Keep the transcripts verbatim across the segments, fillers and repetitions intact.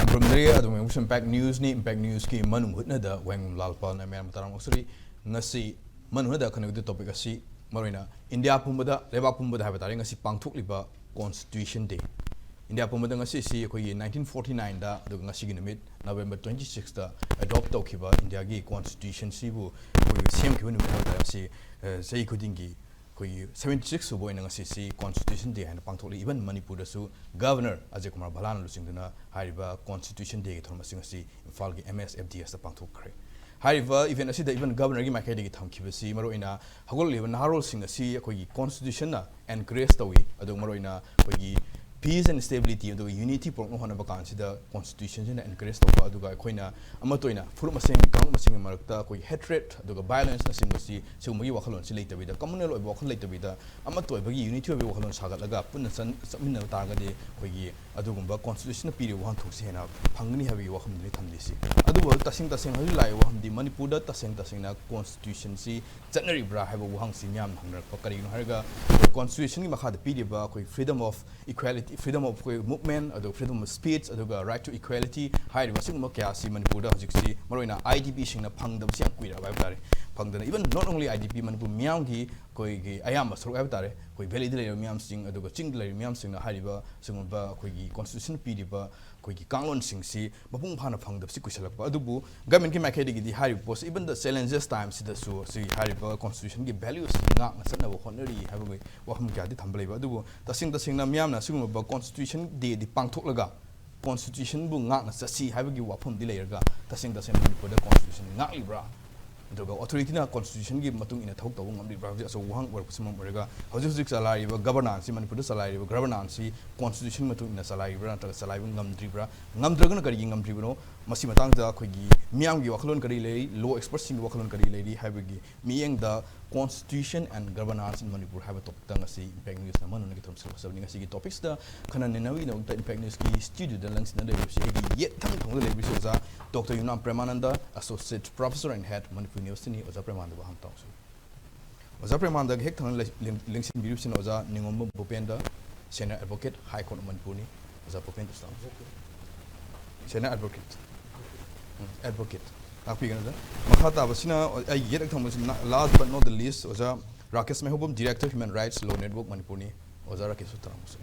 ꯈꯨꯔꯨꯝꯖꯔꯤ꯫ ꯑꯗꯨꯝ ꯌꯦꯡꯕꯁꯨ Impact Newsꯅꯤ꯫ Impact Newsꯀꯤ ꯃꯅꯨꯡ ꯍꯨꯠꯅꯗ ꯋꯥꯌꯦꯜ ꯂꯥꯜꯄꯥꯅ ꯃꯌꯥꯝ ꯇꯔꯥꯃꯨꯛ ꯁꯨꯔꯤ꯫ ꯉꯁꯤ ꯃꯅꯨꯡ ꯍꯨꯠꯅꯗ ꯑꯈꯟꯅꯕ topic ꯑꯁꯤ ꯃꯔꯨꯑꯣꯏꯅ ꯏꯟꯗꯤꯌꯥ ꯄꯨꯝꯕꯗ, ꯂꯩꯕꯥꯛ ꯄꯨꯝꯕꯗ ꯍꯥꯏꯕ ꯇꯥꯔꯦ, ꯉꯁꯤ ꯄꯥꯡꯊꯣꯛꯂꯤꯕ Constitution Day꯫ ꯏꯟꯗꯤꯌꯥ ꯄꯨꯝꯕꯗ ꯉꯁꯤꯁꯤ ꯑꯩꯈꯣꯏꯒꯤ nineteen forty nineꯗ, ꯑꯗꯨꯒ ꯉꯁꯤꯒꯤ ꯅꯨꯃꯤꯠ November twenty sixꯇ adopt ꯇꯧꯈꯤꯕ ꯏꯟꯗꯤꯌꯥꯒꯤ Constitutionꯁꯤꯕꯨ ꯑꯩꯈꯣꯏꯒꯤ ꯁꯦꯝꯈꯤꯕ ꯅꯨꯃꯤꯠ ꯍꯥꯏꯕ ꯇꯥꯔꯦ꯫ ꯉꯁꯤ, ꯑ, ꯆꯍꯤ ꯈꯨꯗꯤꯡꯒꯤ ꯑꯩꯈꯣꯏꯒꯤ seventy six ꯁꯨꯕ ꯑꯣꯏꯅ ꯉꯁꯤꯁꯤ Constitution Day ꯍꯥꯏꯅ ꯄꯥꯡꯊꯣꯛꯂꯤ꯫ Even ꯃꯅꯤꯄꯨꯔꯗꯁꯨ Governor ꯑꯖꯌ ꯀꯨꯃꯥꯔ ꯚꯜꯂꯥꯅ ꯂꯨꯆꯤꯡꯗꯨꯅ ꯍꯥꯏꯔꯤꯕ Constitution Dayꯒꯤ ꯊꯧꯔꯝ ꯑꯁꯤ ꯉꯁꯤ ꯏꯝꯐꯥꯜꯒꯤ M S F D Sꯇ ꯄꯥꯡꯊꯣꯛꯈ꯭ꯔꯦ꯫ ꯍꯥꯏꯔꯤꯕ event ꯑꯁꯤꯗ even Governorꯒꯤ ꯃꯥꯏꯀꯩꯗꯒꯤ ꯊꯝꯈꯤꯕꯁꯤ ꯃꯔꯨꯑꯣꯏꯅ ꯍꯧꯒꯠꯂꯛꯂꯤꯕ ꯅꯍꯥꯔꯣꯜꯁꯤꯡ ꯑꯁꯤ ꯑꯩꯈꯣꯏꯒꯤ Constitutionꯅ encourage ꯇꯧꯏ, ꯑꯗꯨꯒ ꯃꯔꯨꯑꯣꯏꯅ ꯑꯩꯈꯣꯏꯒꯤ peace and stability ꯑꯗꯨꯒ unity ꯄꯨꯔꯛꯅꯕ ꯍꯣꯠꯅꯕ ꯀꯥꯟꯁꯤꯗ Constitutionꯁꯤꯅ encourage ꯇꯧꯕ, ꯑꯗꯨꯒ ꯑꯩꯈꯣꯏꯅ ꯑꯃꯠꯇ ꯑꯣꯏꯅ ꯐꯨꯔꯨꯞ ꯃꯁꯦꯟ, ꯀꯥꯡꯂꯨꯞ ꯃꯁꯦꯟꯒꯤ ꯃꯔꯛꯇ ꯑꯩꯈꯣꯏꯒꯤ hatred ꯑꯗꯨꯒ violenceꯅꯆꯤꯡꯕꯁꯤ, ꯁꯤꯒꯨꯝꯕꯒꯤ ꯋꯥꯈꯜꯂꯣꯟꯁꯤ ꯂꯩꯇꯕꯤꯗ, communal ꯑꯣꯏꯕ ꯋꯥꯈꯜ ꯂꯩꯇꯕꯤꯗ, ꯑꯃꯠꯇ ꯑꯣꯏꯕꯒꯤ, unity ꯑꯣꯏꯕ ꯋꯥꯈꯜꯂꯣꯟ ꯁꯥꯒꯠꯂꯒ ꯄꯨꯟꯅ ꯆꯟ-, ꯆꯠꯃꯤꯟꯅꯕ ꯇꯥꯔꯒꯗꯤ ꯑꯩꯈꯣꯏꯒꯤ ꯑꯗꯨꯒꯨꯝꯕ Constitutionꯅ ꯄꯤꯔꯤꯕ ꯋꯥꯍꯟꯊꯣꯛꯁꯤ ꯍꯦꯟꯅ ꯐꯪꯒꯅꯤ ꯍꯥꯏꯕꯒꯤ ꯋꯥꯐꯝꯗꯨꯅꯤ ꯊꯝꯂꯤꯁꯤ꯫ ꯑꯗꯨꯕꯨ ꯇꯁꯦꯡ ꯇꯁꯦꯡꯅ ꯍꯧꯖꯤꯛ ꯂꯥꯛꯏꯕ ꯋꯥꯐꯝꯗꯤ ꯃꯅꯤꯄꯨꯔꯗ ꯇꯁꯦꯡ ꯇꯁꯦꯡꯅ Constitutionꯁꯤ ꯆꯠꯅꯔꯤꯕ꯭ꯔꯥ ꯍꯥꯏꯕ ꯋꯥꯍꯪꯁꯤ ꯃꯤꯌꯥꯝꯅ ꯍꯪꯅꯔꯛꯄ꯫ ꯀꯔꯤꯒꯤꯅꯣ ꯍꯥꯏꯔꯒ Constitutionꯒꯤ ꯃꯈꯥꯗ ꯄꯤꯔꯤꯕ ꯑꯩꯈꯣꯏ freedom of equality, freedom of ꯑꯩꯈꯣꯏ movement, ꯑꯗꯨꯒ freedom of speech, ꯑꯗꯨꯒ right to equality ꯍꯥꯏꯔꯤꯕ ꯑꯁꯤꯒꯨꯝꯕ ꯀꯌꯥ ꯑꯁꯤ ꯃꯅꯤꯄꯨꯔꯗ ꯍꯧꯖꯤꯛꯁꯤ ꯃꯔꯨꯑꯣꯏꯅ IDPꯁꯤꯡꯅ ꯐꯪꯗꯕꯁꯤ ꯌꯥꯝ ꯀꯨꯏꯔꯕ ꯍꯥꯏꯕ ꯇꯥꯔꯦ꯫ ꯐꯪꯗꯅ, even not only IDP, Manipur ꯃꯤꯌꯥꯝꯒꯤ ꯑꯩꯈꯣꯏꯒꯤ ꯑꯌꯥꯝꯕ ꯁꯔꯨꯛ ꯍꯥꯏꯕ ꯇꯥꯔꯦ, ꯑꯩꯈꯣꯏ valleyꯗ ꯂꯩꯔꯤꯕ ꯃꯤꯌꯥꯝꯁꯤꯡ ꯑꯗꯨꯒ ꯆꯤꯡꯗ ꯂꯩꯔꯤꯕ ꯃꯤꯌꯥꯝꯁꯤꯡꯅ ꯍꯥꯏꯔꯤꯕ ꯁꯤꯒꯨꯝꯕ ꯑꯩꯈꯣꯏꯒꯤ Constitution ꯄꯤꯔꯤꯕ ꯑꯩꯈꯣꯏꯒꯤ ꯀꯥꯡꯂꯣꯟꯁꯤꯡꯁꯤ ꯃꯄꯨꯡ ꯐꯥꯅ ꯐꯪꯗꯕꯁꯤ ꯀꯨꯏꯁꯜꯂꯛꯄ꯫ ꯑꯗꯨꯕꯨ governmentꯀꯤ ꯃꯥꯏꯀꯩꯗꯒꯤꯗꯤ ꯍꯥꯏꯔꯤꯕ ꯄꯣꯠꯁꯤ, even the challenges timeꯁꯤꯗꯁꯨ ꯁꯤ ꯍꯥꯏꯔꯤꯕ Constitutionꯒꯤ valueꯁꯤ ꯉꯥꯛꯅ ꯆꯠꯅꯕ ꯍꯣꯠꯅꯔꯤ ꯍꯥꯏꯕꯒꯤ ꯋꯥꯐꯝ ꯀꯌꯥꯗꯤ ꯊꯝꯕ ꯂꯩꯕ꯫ ꯑꯗꯨꯕꯨ ꯇꯁꯦꯡ ꯇꯁꯦꯡꯅ ꯃꯤꯌꯥꯝꯅ ꯑꯁꯤꯒꯨꯝꯂꯕ Constitution Dayꯗꯤ ꯄꯥꯡꯊꯣꯛꯂꯒ Constitutionꯕꯨ ꯉꯥꯛꯅ ꯆꯠꯁꯤ ꯍꯥꯏꯕꯒꯤ ꯋꯥꯐꯝꯗꯤ ꯂꯩꯔꯒ, ꯇꯁꯦꯡ ꯇꯁꯦꯡꯅ ꯃꯅꯤꯄꯨꯔꯗ Constitution ꯉꯥꯛꯂꯤꯕ꯭ꯔꯥ? ꯑꯗꯨꯒ authorityꯅ Constitutionꯒꯤ ꯃꯇꯨꯡ ꯏꯟꯅ ꯊꯕꯛ ꯇꯧꯕ ꯉꯝꯂꯤꯕ꯭ꯔꯥ ꯍꯥꯏꯕꯁꯤ ꯑꯆꯧꯕ ꯋꯥꯍꯪ ꯑꯣꯏꯔꯛꯄꯁꯨ ꯃꯔꯝ ꯑꯣꯏꯔꯒ, ꯍꯧꯖꯤꯛ ꯍꯧꯖꯤꯛ ꯆꯂꯥꯏꯔꯤꯕ governanceꯁꯤ, ꯃꯅꯤꯄꯨꯔꯗ ꯆꯂꯥꯏꯔꯤꯕ governanceꯁꯤ Constitution ꯃꯇꯨꯡ ꯏꯟꯅ ꯆꯂꯥꯏꯔꯤꯕ꯭ꯔꯥ ꯅꯠꯇ꯭ꯔꯒ ꯆꯂꯥꯏꯕ ꯉꯝꯗ꯭ꯔꯤꯕ꯭ꯔꯥ? ꯉꯝꯗ꯭ꯔꯒꯅ ꯀꯔꯤꯒꯤ ꯉꯝꯗ꯭ꯔꯤꯕꯅꯣ? ꯃꯁꯤ ꯃꯇꯥꯡꯗ ꯑꯩꯈꯣꯏꯒꯤ ꯃꯤꯌꯥꯝꯒꯤ ꯋꯥꯈꯜꯂꯣꯟ ꯀꯔꯤ ꯂꯩ, law expertꯁꯤꯡꯒꯤ ꯋꯥꯈꯜꯂꯣꯟ ꯀꯔꯤ ꯂꯩꯔꯤ ꯍꯥꯏꯕꯒꯤ ꯃꯤꯠꯌꯦꯡꯗ Constitution and Governance in Manipur ꯍꯥꯏꯕ topicꯇ ꯉꯁꯤ Impact Newsꯅ ꯃꯅꯨꯡꯒꯤ ꯊꯧꯔꯝ ꯁꯔꯨꯛ ꯌꯥꯖꯕꯅꯤ꯫ ꯉꯁꯤꯒꯤ topicꯁꯤꯗ ꯈꯟꯅ ꯅꯩꯅꯕꯒꯤꯗꯃꯛꯇ Impact Newsꯀꯤ studioꯗ ꯂꯪꯁꯤꯟꯅ ꯂꯩꯔꯤꯕꯁꯤ ꯑꯩꯒꯤ ꯌꯦꯠ ꯊꯪ ꯊꯪꯕꯗ ꯂꯩꯔꯤꯕꯁꯤ ꯑꯣꯖꯥ Doctor Yumnam ꯄ꯭ꯔꯦꯃꯥꯅꯟꯗ, Associate Professor and Head Manipur Universityꯅꯤ꯫ ꯑꯣꯖꯥ ꯄ꯭ꯔꯦꯃꯥꯅꯟꯗꯕꯨ ꯍꯥꯟꯅ ꯇꯥꯎꯁꯤ꯫ ꯑꯣꯖꯥ ꯄ꯭ꯔꯦꯃꯥꯅꯟꯗꯒꯤ ꯍꯦꯛ ꯊꯪꯅ ꯂꯦꯡ-, ꯂꯦꯡꯁꯤꯟꯕꯤꯔꯤꯕꯁꯤꯅ ꯑꯣꯖꯥ ꯅꯤꯉꯣꯝꯕꯝ ꯚꯨꯄꯦꯟꯗ, Senior Advocate, High Court of Manipurꯅꯤ꯫ ꯑꯣꯖꯥ ꯚꯨꯄꯦꯟꯗ, ꯁꯂꯥꯝ꯫ ꯁꯦꯅꯥ ꯑꯦꯗꯚꯣꯀꯦꯠ꯫ ꯎꯝ, ꯑꯦꯗꯚꯣꯀꯦꯠ꯫ ꯉꯥꯛꯄꯤꯒꯅꯨꯗ꯫ ꯃꯈꯥ ꯇꯥꯕꯁꯤꯅ ꯑꯩꯒꯤ ꯌꯦꯠ ꯊꯪꯕꯁꯤꯅ, last but not the least, ꯑꯣꯖꯥ Rakesh ꯃꯩꯍꯧꯕꯝ, Director Human Rights Law Network ꯃꯅꯤꯄꯨꯔꯅꯤ꯫ ꯑꯣꯖꯥ ꯔꯥꯀꯦꯁꯁꯨ ꯇꯔꯥꯃꯨꯛꯁꯦ꯫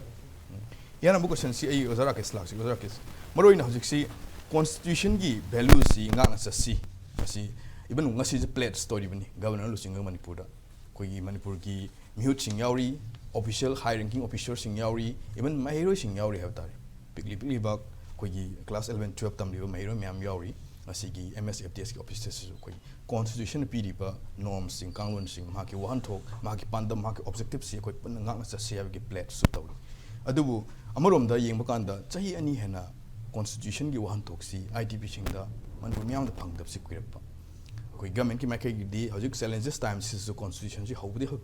ꯎꯝ꯫ ꯏꯌꯥꯝꯕ ꯀꯣꯏꯁꯟꯁꯤ ꯑꯩ ꯑꯣꯖꯥ ꯔꯥꯀꯦꯁ ꯂꯥꯛꯁꯤ꯫ ꯑꯣꯖꯥ ꯔꯥꯀꯦꯁ, ꯃꯔꯨꯑꯣꯏꯅ ꯍꯧꯖꯤꯛꯁꯤ ꯀꯣꯟꯁꯇꯤꯇ꯭ꯌꯨꯁꯟꯒꯤ ꯚꯦꯂ꯭ꯌꯨꯁꯤ ꯉꯥꯛꯅ ꯆꯠꯁꯤ꯫ ꯃꯁꯤ, ꯏꯚꯟ ꯉꯁꯤꯁꯦ ꯄ꯭ꯂꯦꯠꯁ ꯇꯧꯔꯤꯕꯅꯤ ꯒꯕꯔꯅꯔ ꯂꯨꯆꯤꯡꯉꯒ ꯃꯅꯤꯄꯨꯔꯗ꯫ ꯑꯩꯈꯣꯏꯒꯤ ꯃꯅꯤꯄꯨꯔꯒꯤ ꯃꯤꯍꯨꯠꯁꯤꯡ ꯌꯥꯎꯔꯤ, ꯑꯣꯐꯤꯁꯤꯌꯦꯜ ꯍꯥꯏ ꯔꯦꯡꯀꯤꯡ ꯑꯣꯐꯤꯁꯔꯁꯤꯡ ꯌꯥꯎꯔꯤ, ꯏꯚꯟ ꯃꯍꯩꯔꯣꯏꯁꯤꯡ ꯌꯥꯎꯔꯤ ꯍꯥꯏꯕ ꯇꯥꯔꯦ꯫ ꯄꯤꯛꯂꯤ ꯄꯤꯛꯂꯤꯕ ꯑꯩꯈꯣꯏꯒꯤ ꯀ꯭ꯂꯥꯁ ꯑꯦꯂꯚꯦꯟ ꯇꯨꯋꯦꯜꯞ ꯇꯝꯂꯤꯕ ꯃꯍꯩꯔꯣꯏ ꯃꯌꯥꯝ ꯌꯥꯎꯔꯤ꯫ ꯉꯁꯤꯒꯤ ꯑꯦꯝ ꯑꯦꯁ ꯑꯦꯐ ꯇꯤ ꯑꯦꯁꯀꯤ ꯑꯣꯐꯤꯁꯇꯁꯨ ꯑꯩꯈꯣꯏ ꯀꯣꯟꯁꯇꯤꯇ꯭ꯌꯨꯁꯟꯅ ꯄꯤꯔꯤꯕ ꯅꯣꯔꯝꯁꯤꯡ, ꯀꯥꯡꯂꯣꯟꯁꯤꯡ, ꯃꯍꯥꯛꯀꯤ ꯋꯥꯍꯟꯊꯣꯛ, ꯃꯍꯥꯛꯀꯤ ꯄꯥꯟꯗꯝ, ꯃꯍꯥꯛꯀꯤ ꯑꯣꯕꯖꯦꯛꯇꯤꯞꯁꯤ ꯑꯩꯈꯣꯏ ꯄꯨꯟꯅ ꯉꯥꯛꯅ ꯆꯠꯁꯤ ꯍꯥꯏꯕꯒꯤ ꯄ꯭ꯂꯦꯠꯁꯨ ꯇꯧꯔꯤ꯫ ꯑꯗꯨꯕꯨ ꯑꯃꯔꯣꯝꯗ ꯌꯦꯡꯕ ꯀꯥꯟꯗ ꯆꯍꯤ ꯑꯅꯤ ꯍꯦꯟꯅ ꯀꯣꯟꯁꯇꯤꯇ꯭ꯌꯨꯁꯟꯒꯤ ꯋꯥꯍꯟꯊꯣꯛꯁꯤ ꯑꯥꯏ ꯗꯤ ꯄꯤꯁꯤꯡꯗ ꯃꯅꯤꯄꯨꯔ ꯃꯤꯌꯥꯝꯗ ꯐꯪꯗꯕꯁꯤ ꯀꯨꯏꯔꯛꯄ꯫ ꯑꯩꯈꯣꯏ ꯒꯃꯦꯟꯠꯀꯤ ꯃꯥꯏꯀꯩꯒꯤꯗꯤ ꯍꯧꯖꯤꯛ ꯆꯦꯂꯦꯟꯖꯦꯁ ꯇꯥꯏꯝꯁꯤꯁꯨ ꯀꯣꯟꯁꯇꯤꯇ꯭ꯌꯨꯁꯟꯁꯤ ꯍꯧꯕꯗꯤ ꯍꯧ-,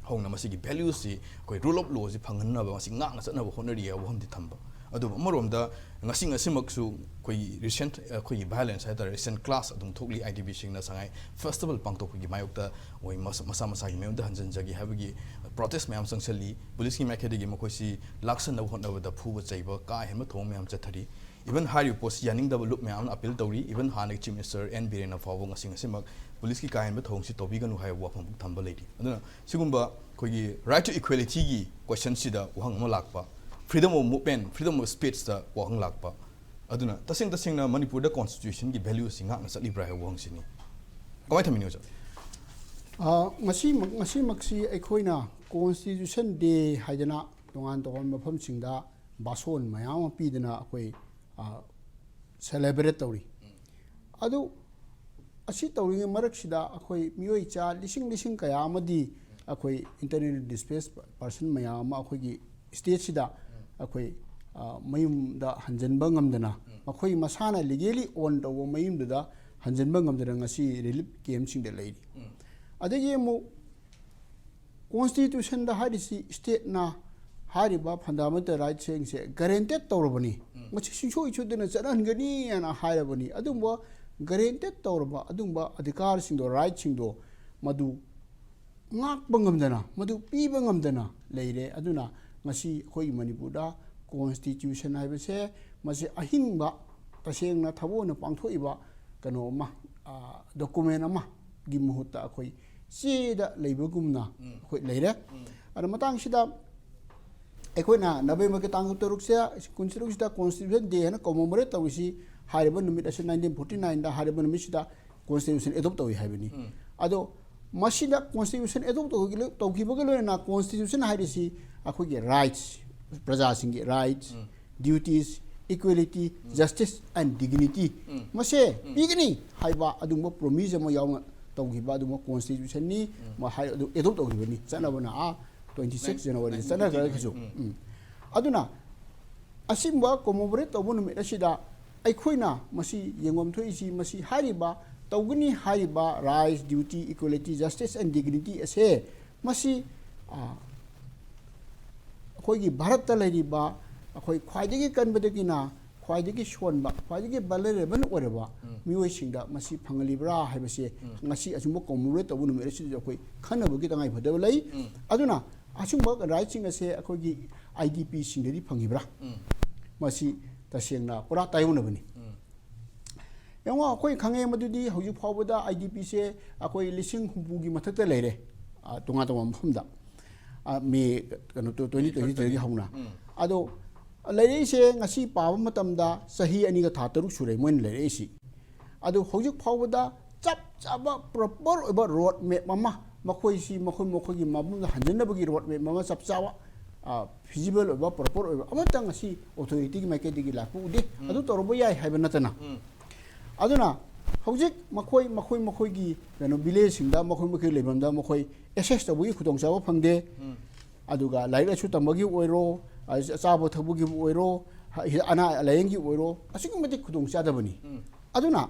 ꯍꯧꯅ ꯃꯁꯤꯒꯤ ꯚꯦꯂ꯭ꯌꯨꯁꯤ ꯑꯩꯈꯣꯏ ꯔꯨꯜ ꯑꯣꯐ ꯂꯣꯁꯤ ꯐꯪꯍꯟꯅꯕ, ꯃꯁꯤ ꯉꯥꯛꯅ ꯆꯠꯅꯕ ꯍꯣꯠꯅꯔꯤ ꯍꯥꯏꯕ ꯋꯥꯐꯝꯗꯤ ꯊꯝꯕ꯫ ꯑꯗꯨꯕꯨ ꯑꯃꯔꯣꯝꯗ ꯉꯁꯤ ꯉꯁꯤꯃꯛꯁꯨ ꯑꯩꯈꯣꯏꯒꯤ ꯔꯤꯁꯦꯟꯠ, ꯑꯩꯈꯣꯏꯒꯤ ꯚꯥꯏꯑꯣꯂꯦꯟꯁ ꯍꯥꯏ ꯇꯥꯔꯦ, ꯔꯤꯁꯦꯟꯠ ꯀ꯭ꯂꯥꯁ ꯑꯗꯨꯝ ꯊꯣꯛꯂꯤ꯫ ꯑꯥꯏ ꯗꯤ ꯄꯤꯁꯤꯡꯅ ꯁꯉꯥꯏ ꯐꯦꯁꯇꯤꯚꯦꯜ ꯄꯥꯡꯊꯣꯛꯄꯒꯤ ꯃꯥꯌꯣꯛꯇ ꯃꯣꯏ ꯃꯁꯥ, ꯃꯁꯥ ꯃꯁꯥꯒꯤ ꯃꯌꯨꯝꯗ ꯍꯟꯖꯤꯟꯖꯒꯦ ꯍꯥꯏꯕꯒꯤ ꯄ꯭ꯔꯣꯇꯦꯁ ꯃꯌꯥꯝ ꯆꯪꯁꯤꯜꯂꯤ꯫ ꯄꯨꯂꯤꯁꯀꯤ ꯃꯥꯏꯀꯩꯗꯒꯤ ꯃꯈꯣꯏꯁꯤ ꯂꯥꯛꯁꯟꯅꯕ ꯍꯣꯠꯅꯕꯗ ꯐꯨꯕ ꯆꯩꯕ, ꯀꯥ ꯍꯦꯟꯕ ꯊꯧꯑꯣꯡ ꯃꯌꯥꯝ ꯆꯠꯊꯔꯤ꯫ ꯏꯚꯟ ꯍꯥꯏꯔꯤꯕ ꯄꯣꯠꯁꯤ ꯌꯥꯅꯤꯡꯗꯕ ꯂꯨꯞ ꯃꯌꯥꯝ ꯑꯃꯅ ꯑꯄꯤꯜ ꯇꯧꯔꯤ꯫ ꯏꯚꯟ ꯍꯥꯟꯅꯒꯤ ꯆꯤꯐ ꯃꯤꯅꯤꯁꯇꯔ ꯑꯦꯟ ꯕꯤꯔꯦꯟꯅ ꯐꯥꯎꯕ ꯉꯁꯤ ꯉꯁꯤꯃꯛ ꯄꯨꯂꯤꯁꯀꯤ ꯀꯥ ꯍꯦꯟꯕ ꯊꯧꯑꯣꯡꯁꯤ ꯇꯧꯕꯤꯒꯅꯨ ꯍꯥꯏꯕ ꯋꯥꯐꯝ ꯊꯝꯕ ꯂꯩꯔꯤ꯫ ꯑꯗꯨꯅ ꯁꯤꯒꯨꯝꯕ ꯑꯩꯈꯣꯏꯒꯤ ꯔꯥꯏꯠ ꯇꯨ ꯏꯀ꯭ꯋꯦꯂꯤꯇꯤꯒꯤ ꯀꯣꯏꯁꯟꯁꯤꯗ ꯋꯥꯍꯪ ꯑꯃ ꯂꯥꯛꯄ, freedom of movement, freedom of ꯁ꯭ꯄꯤꯆꯇ ꯋꯥꯍꯪ ꯂꯥꯛꯄ, ꯑꯗꯨꯅ ꯇꯁꯦꯡ ꯇꯁꯦꯡꯅ ꯃꯅꯤꯄꯨꯔꯗ ꯀꯣꯟꯁꯇꯤꯇ꯭ꯌꯨꯁꯟꯒꯤ ꯚꯦꯂ꯭ꯌꯨ ꯑꯁꯤ ꯉꯥꯛꯅ ꯆꯠꯂꯤꯕ꯭ꯔꯥ ꯍꯥꯏꯕ ꯋꯥꯍꯪꯁꯤꯅꯤ꯫ ꯀꯃꯥꯏꯅ ꯊꯝꯕꯤꯅꯤ, ꯑꯣꯖꯥ? ꯑ, ꯉꯁꯤꯃꯛ, ꯉꯁꯤꯃꯛꯁꯤ ꯑꯩꯈꯣꯏꯅ ꯀꯣꯟꯁꯇꯤꯇ꯭ꯌꯨꯁꯟ ꯗꯦ ꯍꯥꯏꯗꯅ ꯇꯣꯉꯥꯟ ꯇꯣꯉꯥꯟꯕ ꯃꯐꯝꯁꯤꯡꯗ ꯚꯥꯁꯣꯟ ꯃꯌꯥꯝ ꯑꯃ ꯄꯤꯗꯅ ꯑꯩꯈꯣꯏ, ꯑ, ꯁꯦꯂꯦꯕ꯭ꯔꯦꯠ ꯇꯧꯔꯤ꯫ ꯑꯗꯨ ꯑꯁꯤ ꯇꯧꯔꯤꯉꯩ ꯃꯔꯛꯁꯤꯗ ꯑꯩꯈꯣꯏ ꯃꯤꯑꯣꯏ ꯆꯥ ꯂꯤꯁꯤꯡ ꯂꯤꯁꯤꯡ ꯀꯌꯥ ꯑꯃꯗꯤ ꯑꯩꯈꯣꯏ ꯏꯟꯇꯔꯅꯦꯜꯂꯤ ꯗꯤꯁꯄ꯭ꯂꯦꯁ ꯄꯔꯁꯟ ꯃꯌꯥꯝ ꯑꯃ ꯑꯩꯈꯣꯏꯒꯤ ꯁ꯭ꯇꯦꯠꯁꯤꯗ ꯑꯩꯈꯣꯏ, ꯑ, ꯃꯌꯨꯝꯗ ꯍꯟꯖꯤꯟꯕ ꯉꯝꯗꯅ, ꯃꯈꯣꯏ ꯃꯁꯥꯅ ꯂꯤꯒꯦꯂꯤ ꯑꯣꯟ ꯇꯧꯕ ꯃꯌꯨꯝꯗꯨꯗ ꯍꯟꯖꯤꯟꯕ ꯉꯝꯗꯅ ꯉꯁꯤ ꯔꯤꯂꯤꯐ ꯀꯦꯝꯞꯁꯤꯡꯗ ꯂꯩꯔꯤ꯫ ꯑꯗꯒꯤ ꯑꯃꯨꯛ ꯀꯣꯟꯁꯇꯤꯇ꯭ꯌꯨꯁꯟꯗ ꯍꯥꯏꯔꯤꯁꯤ ꯁ꯭ꯇꯦꯠꯅ ꯍꯥꯏꯔꯤꯕ ꯐꯟꯗꯥꯃꯦꯟꯇꯦꯜ ꯔꯥꯏꯠꯁꯤꯡꯁꯦ ꯒꯔꯦꯟꯇꯦꯠ ꯇꯧꯔꯕꯅꯤ, ꯃꯁꯤ ꯁꯨꯡꯁꯣꯏ ꯁꯣꯏꯗꯅ ꯆꯠꯍꯟꯒꯅꯤ ꯍꯥꯏꯅ ꯍꯥꯏꯔꯕꯅꯤ꯫ ꯑꯗꯨꯝꯕ ꯒꯔꯦꯟꯇꯦꯠ ꯇꯧꯔꯕ ꯑꯗꯨꯝꯕ ꯑꯙꯤꯀꯥꯔꯁꯤꯡꯗꯣ, ꯔꯥꯏꯠꯁꯤꯡꯗꯣ, ꯃꯗꯨ ꯉꯥꯛꯄ ꯉꯝꯗꯅ, ꯃꯗꯨ ꯄꯤꯕ ꯉꯝꯗꯅ ꯂꯩꯔꯦ꯫ ꯑꯗꯨꯅ ꯉꯁꯤ ꯑꯩꯈꯣꯏꯒꯤ ꯃꯅꯤꯄꯨꯔꯗ ꯀꯣꯟꯁꯇꯤꯇ꯭ꯌꯨꯁꯟ ꯍꯥꯏꯕꯁꯦ ꯃꯁꯤ ꯑꯍꯤꯡꯕ ꯇꯁꯦꯡꯅ ꯊꯕꯛ ꯑꯣꯏꯅ ꯄꯥꯡꯊꯣꯛꯏꯕ ꯀꯩꯅꯣ ꯑꯃ, ꯗꯣꯀꯨꯃꯦꯟ ꯑꯃꯒꯤ ꯃꯍꯨꯠꯇ ꯑꯩꯈꯣꯏ ꯆꯦꯗ ꯂꯩꯕꯒꯨꯝꯅ ꯑꯩꯈꯣꯏ ꯂꯩꯔꯦ꯫ ꯑꯗꯣ ꯃꯇꯥꯡꯁꯤꯗ ꯑꯩꯈꯣꯏꯅ ꯅꯕꯦꯝꯕꯔꯒꯤ ꯇꯥꯡ ꯇꯔꯨꯛꯁꯦ, ꯀꯨꯟꯇꯔꯨꯛꯁꯤꯗ ꯀꯣꯟꯁꯇꯤꯇ꯭ꯌꯨꯁꯟ ꯗꯦ ꯍꯥꯏꯅ ꯀꯣꯃꯦꯃꯣꯔꯦꯠ ꯇꯧꯔꯤꯁꯤ, ꯍꯥꯏꯔꯤꯕ ꯅꯨꯃꯤꯠ ꯑꯁꯤ ꯅꯥꯏꯟꯇꯤꯟ ꯐꯣꯔꯇꯤ ꯅꯥꯏꯟꯗ ꯍꯥꯏꯔꯤꯕ ꯅꯨꯃꯤꯠꯁꯤꯗ ꯀꯣꯟꯁꯇꯤꯇ꯭ꯌꯨꯁꯟ ꯑꯦꯗꯣꯞ ꯇꯧꯏ ꯍꯥꯏꯕꯅꯤ꯫ ꯑꯗꯣ ꯃꯁꯤꯗ ꯀꯣꯟꯁꯇꯤꯇ꯭ꯌꯨꯁꯟ ꯑꯦꯗꯣꯞ ꯇꯧꯈꯤꯕꯒ ꯂꯣꯏꯅꯅ ꯀꯣꯟꯁꯇꯤꯇ꯭ꯌꯨꯁꯟ ꯍꯥꯏꯔꯤꯁꯤ ꯑꯩꯈꯣꯏꯒꯤ ꯔꯥꯏꯠꯁ, ꯄ꯭ꯔꯖꯥꯁꯤꯡꯒꯤ rights, duties, equality, justice and dignity ꯃꯁꯦ ꯄꯤꯒꯅꯤ ꯍꯥꯏꯕ ꯑꯗꯨꯒꯨꯝꯕ ꯄ꯭ꯔꯣꯃꯤꯁ ꯑꯃ ꯌꯥꯎꯅ ꯇꯧꯈꯤꯕ ꯑꯗꯨꯒꯨꯝꯕ ꯀꯣꯟꯁꯇꯤꯇ꯭ꯌꯨꯁꯟꯅꯤ꯫ ꯃ-, ꯍꯥꯏ-, ꯑꯗꯨ ꯑꯦꯗꯣꯞ ꯇꯧꯈꯤꯕꯅꯤ꯫ ꯆꯠꯅꯕꯅ ꯑꯥ twenty six January ꯆꯠꯅꯈ꯭ꯔꯒꯁꯨ꯫ ꯎꯝ꯫ ꯑꯗꯨꯅ ꯑꯁꯤꯒꯨꯝꯕ ꯀꯣꯃꯦꯃꯣꯔꯦꯠ ꯇꯧꯕ ꯅꯨꯃꯤꯠ ꯑꯁꯤꯗ ꯑꯩꯈꯣꯏꯅ ꯃꯁꯤ ꯌꯦꯡꯐꯝ ꯊꯣꯛꯏꯁꯤ, ꯃꯁꯤ ꯍꯥꯏꯔꯤꯕ, ꯇꯧꯒꯅꯤ ꯍꯥꯏꯔꯤꯕ rights, duty, equality, justice and dignity ꯑꯁꯦ ꯃꯁꯤ, ꯑ, ꯑꯩꯈꯣꯏꯒꯤ ꯚꯥꯔꯠꯇ ꯂꯩꯔꯤꯕ ꯑꯩꯈꯣꯏ ꯈ꯭ꯋꯥꯏꯗꯒꯤ ꯀꯟꯕꯗꯒꯤꯅ ꯈ꯭ꯋꯥꯏꯗꯒꯤ ꯁꯣꯟꯕ, ꯈ꯭ꯋꯥꯏꯗꯒꯤ ꯚꯜꯅꯔꯦꯕꯜ ꯑꯣꯏꯔꯕ ꯃꯤꯑꯣꯏꯁꯤꯡꯗ ꯃꯁꯤ ꯐꯪꯍꯜꯂꯤꯕ꯭ꯔꯥ ꯍꯥꯏꯕꯁꯦ ꯉꯁꯤ ꯑꯁꯤꯒꯨꯝꯕ ꯀꯣꯃꯦꯃꯣꯔꯦꯠ ꯇꯧꯕ ꯅꯨꯃꯤꯠ ꯑꯁꯤꯗ ꯑꯩꯈꯣꯏ ꯈꯟꯅꯕꯒꯤ ꯇꯉꯥꯏ ꯐꯗꯕ ꯂꯩ꯫ ꯑꯗꯨꯅ ꯑꯁꯤꯒꯨꯝꯕ ꯔꯥꯏꯠꯁꯤꯡ ꯑꯁꯦ ꯑꯩꯈꯣꯏꯒꯤ ꯑꯥꯏ ꯗꯤ ꯄꯤꯁꯤꯡꯗꯗꯤ ꯐꯪꯉꯤꯕ꯭ꯔꯥ? ꯃꯁꯤ ꯇꯁꯦꯡꯅ ꯄꯨꯔꯥ ꯇꯥꯏꯑꯣꯟꯅꯕꯅꯤ꯫ ꯌꯦꯡꯉꯣ, ꯑꯩꯈꯣꯏ ꯈꯪꯉꯦ ꯃꯗꯨꯗꯤ ꯍꯧꯖꯤꯛ ꯐꯥꯎꯕꯗ ꯑꯥꯏ ꯗꯤ ꯄꯤꯁꯦ ꯑꯩꯈꯣꯏ ꯂꯤꯁꯤꯡ ꯍꯨꯝꯐꯨꯒꯤ ꯃꯊꯛꯇ ꯂꯩꯔꯦ, ꯑ, ꯇꯣꯉꯥꯟ ꯇꯣꯉꯥꯟꯕ ꯃꯐꯝꯗ, ꯑ, ꯃꯦ, ꯀꯩꯅꯣ, twenty twenty three ꯗꯒꯤ ꯍꯧꯅ꯫ ꯑꯗꯣ ꯂꯩꯔꯛꯏꯁꯦ ꯉꯁꯤ ꯄꯥꯕ ꯃꯇꯝꯗ ꯆꯍꯤ ꯑꯅꯤꯒ ꯊꯥ ꯇꯔꯨꯛ ꯁꯨꯔꯦ ꯃꯣꯏꯅ ꯂꯩꯔꯛꯏꯁꯤ꯫ ꯑꯗꯨ ꯍꯧꯖꯤꯛ ꯐꯥꯎꯕꯗ ꯆꯞ ꯆꯥꯕ ꯄ꯭ꯔꯣꯄꯔ ꯑꯣꯏꯕ ꯔꯣꯗ ꯃꯦꯞ ꯑꯃ, ꯃꯈꯣꯏꯁꯤ ꯃꯈꯣꯏ ꯃꯈꯣꯏꯒꯤ ꯃꯐꯝꯗ ꯍꯟꯖꯟꯅꯕꯒꯤ ꯔꯣꯗ ꯃꯦꯞ ꯑꯃ ꯆꯞ ꯆꯥꯕ, ꯐꯤꯖꯤꯕꯜ ꯑꯣꯏꯕ, ꯄ꯭ꯔꯣꯄꯔ ꯑꯣꯏꯕ ꯑꯃꯠꯇ ꯉꯁꯤ ꯑꯣꯊꯣꯔꯤꯇꯤꯒꯤ ꯃꯥꯏꯀꯩꯗꯒꯤ ꯂꯥꯛꯄ ꯎꯗꯦ꯫ ꯑꯗꯨ ꯇꯧꯔꯝꯕ ꯌꯥꯏ ꯍꯥꯏꯕ ꯅꯠꯇꯅ꯫ ꯑꯗꯨꯅ ꯍꯧꯖꯤꯛ ꯃꯈꯣꯏ ꯃꯈꯣꯏ ꯃꯈꯣꯏꯒꯤ ꯀꯩꯅꯣ ꯚꯤꯂꯦꯖꯁꯤꯡꯗ, ꯃꯈꯣꯏ ꯃꯈꯣꯏ ꯂꯩꯐꯝꯗ ꯃꯈꯣꯏ ꯑꯦꯁꯦꯁ ꯇꯧꯕꯒꯤ ꯈꯨꯗꯣꯡꯆꯥꯕ ꯐꯪꯗꯦ꯫ ꯑꯗꯨꯒ ꯂꯥꯏꯔꯤꯛ ꯂꯥꯏꯁꯨ ꯇꯝꯕꯒꯤ ꯑꯣꯏꯔꯣ, ꯑ-, ꯑꯆꯥꯕ ꯊꯛꯄꯒꯤꯕꯨ ꯑꯣꯏꯔꯣ, ꯍ-, ꯑꯅꯥ ꯂꯥꯏꯌꯦꯡꯒꯤ ꯑꯣꯏꯔꯣ, ꯑꯁꯨꯛꯀꯤ ꯃꯇꯤꯛ ꯈꯨꯗꯣꯡꯆꯥꯗꯕꯅꯤ꯫ ꯑꯗꯨꯅ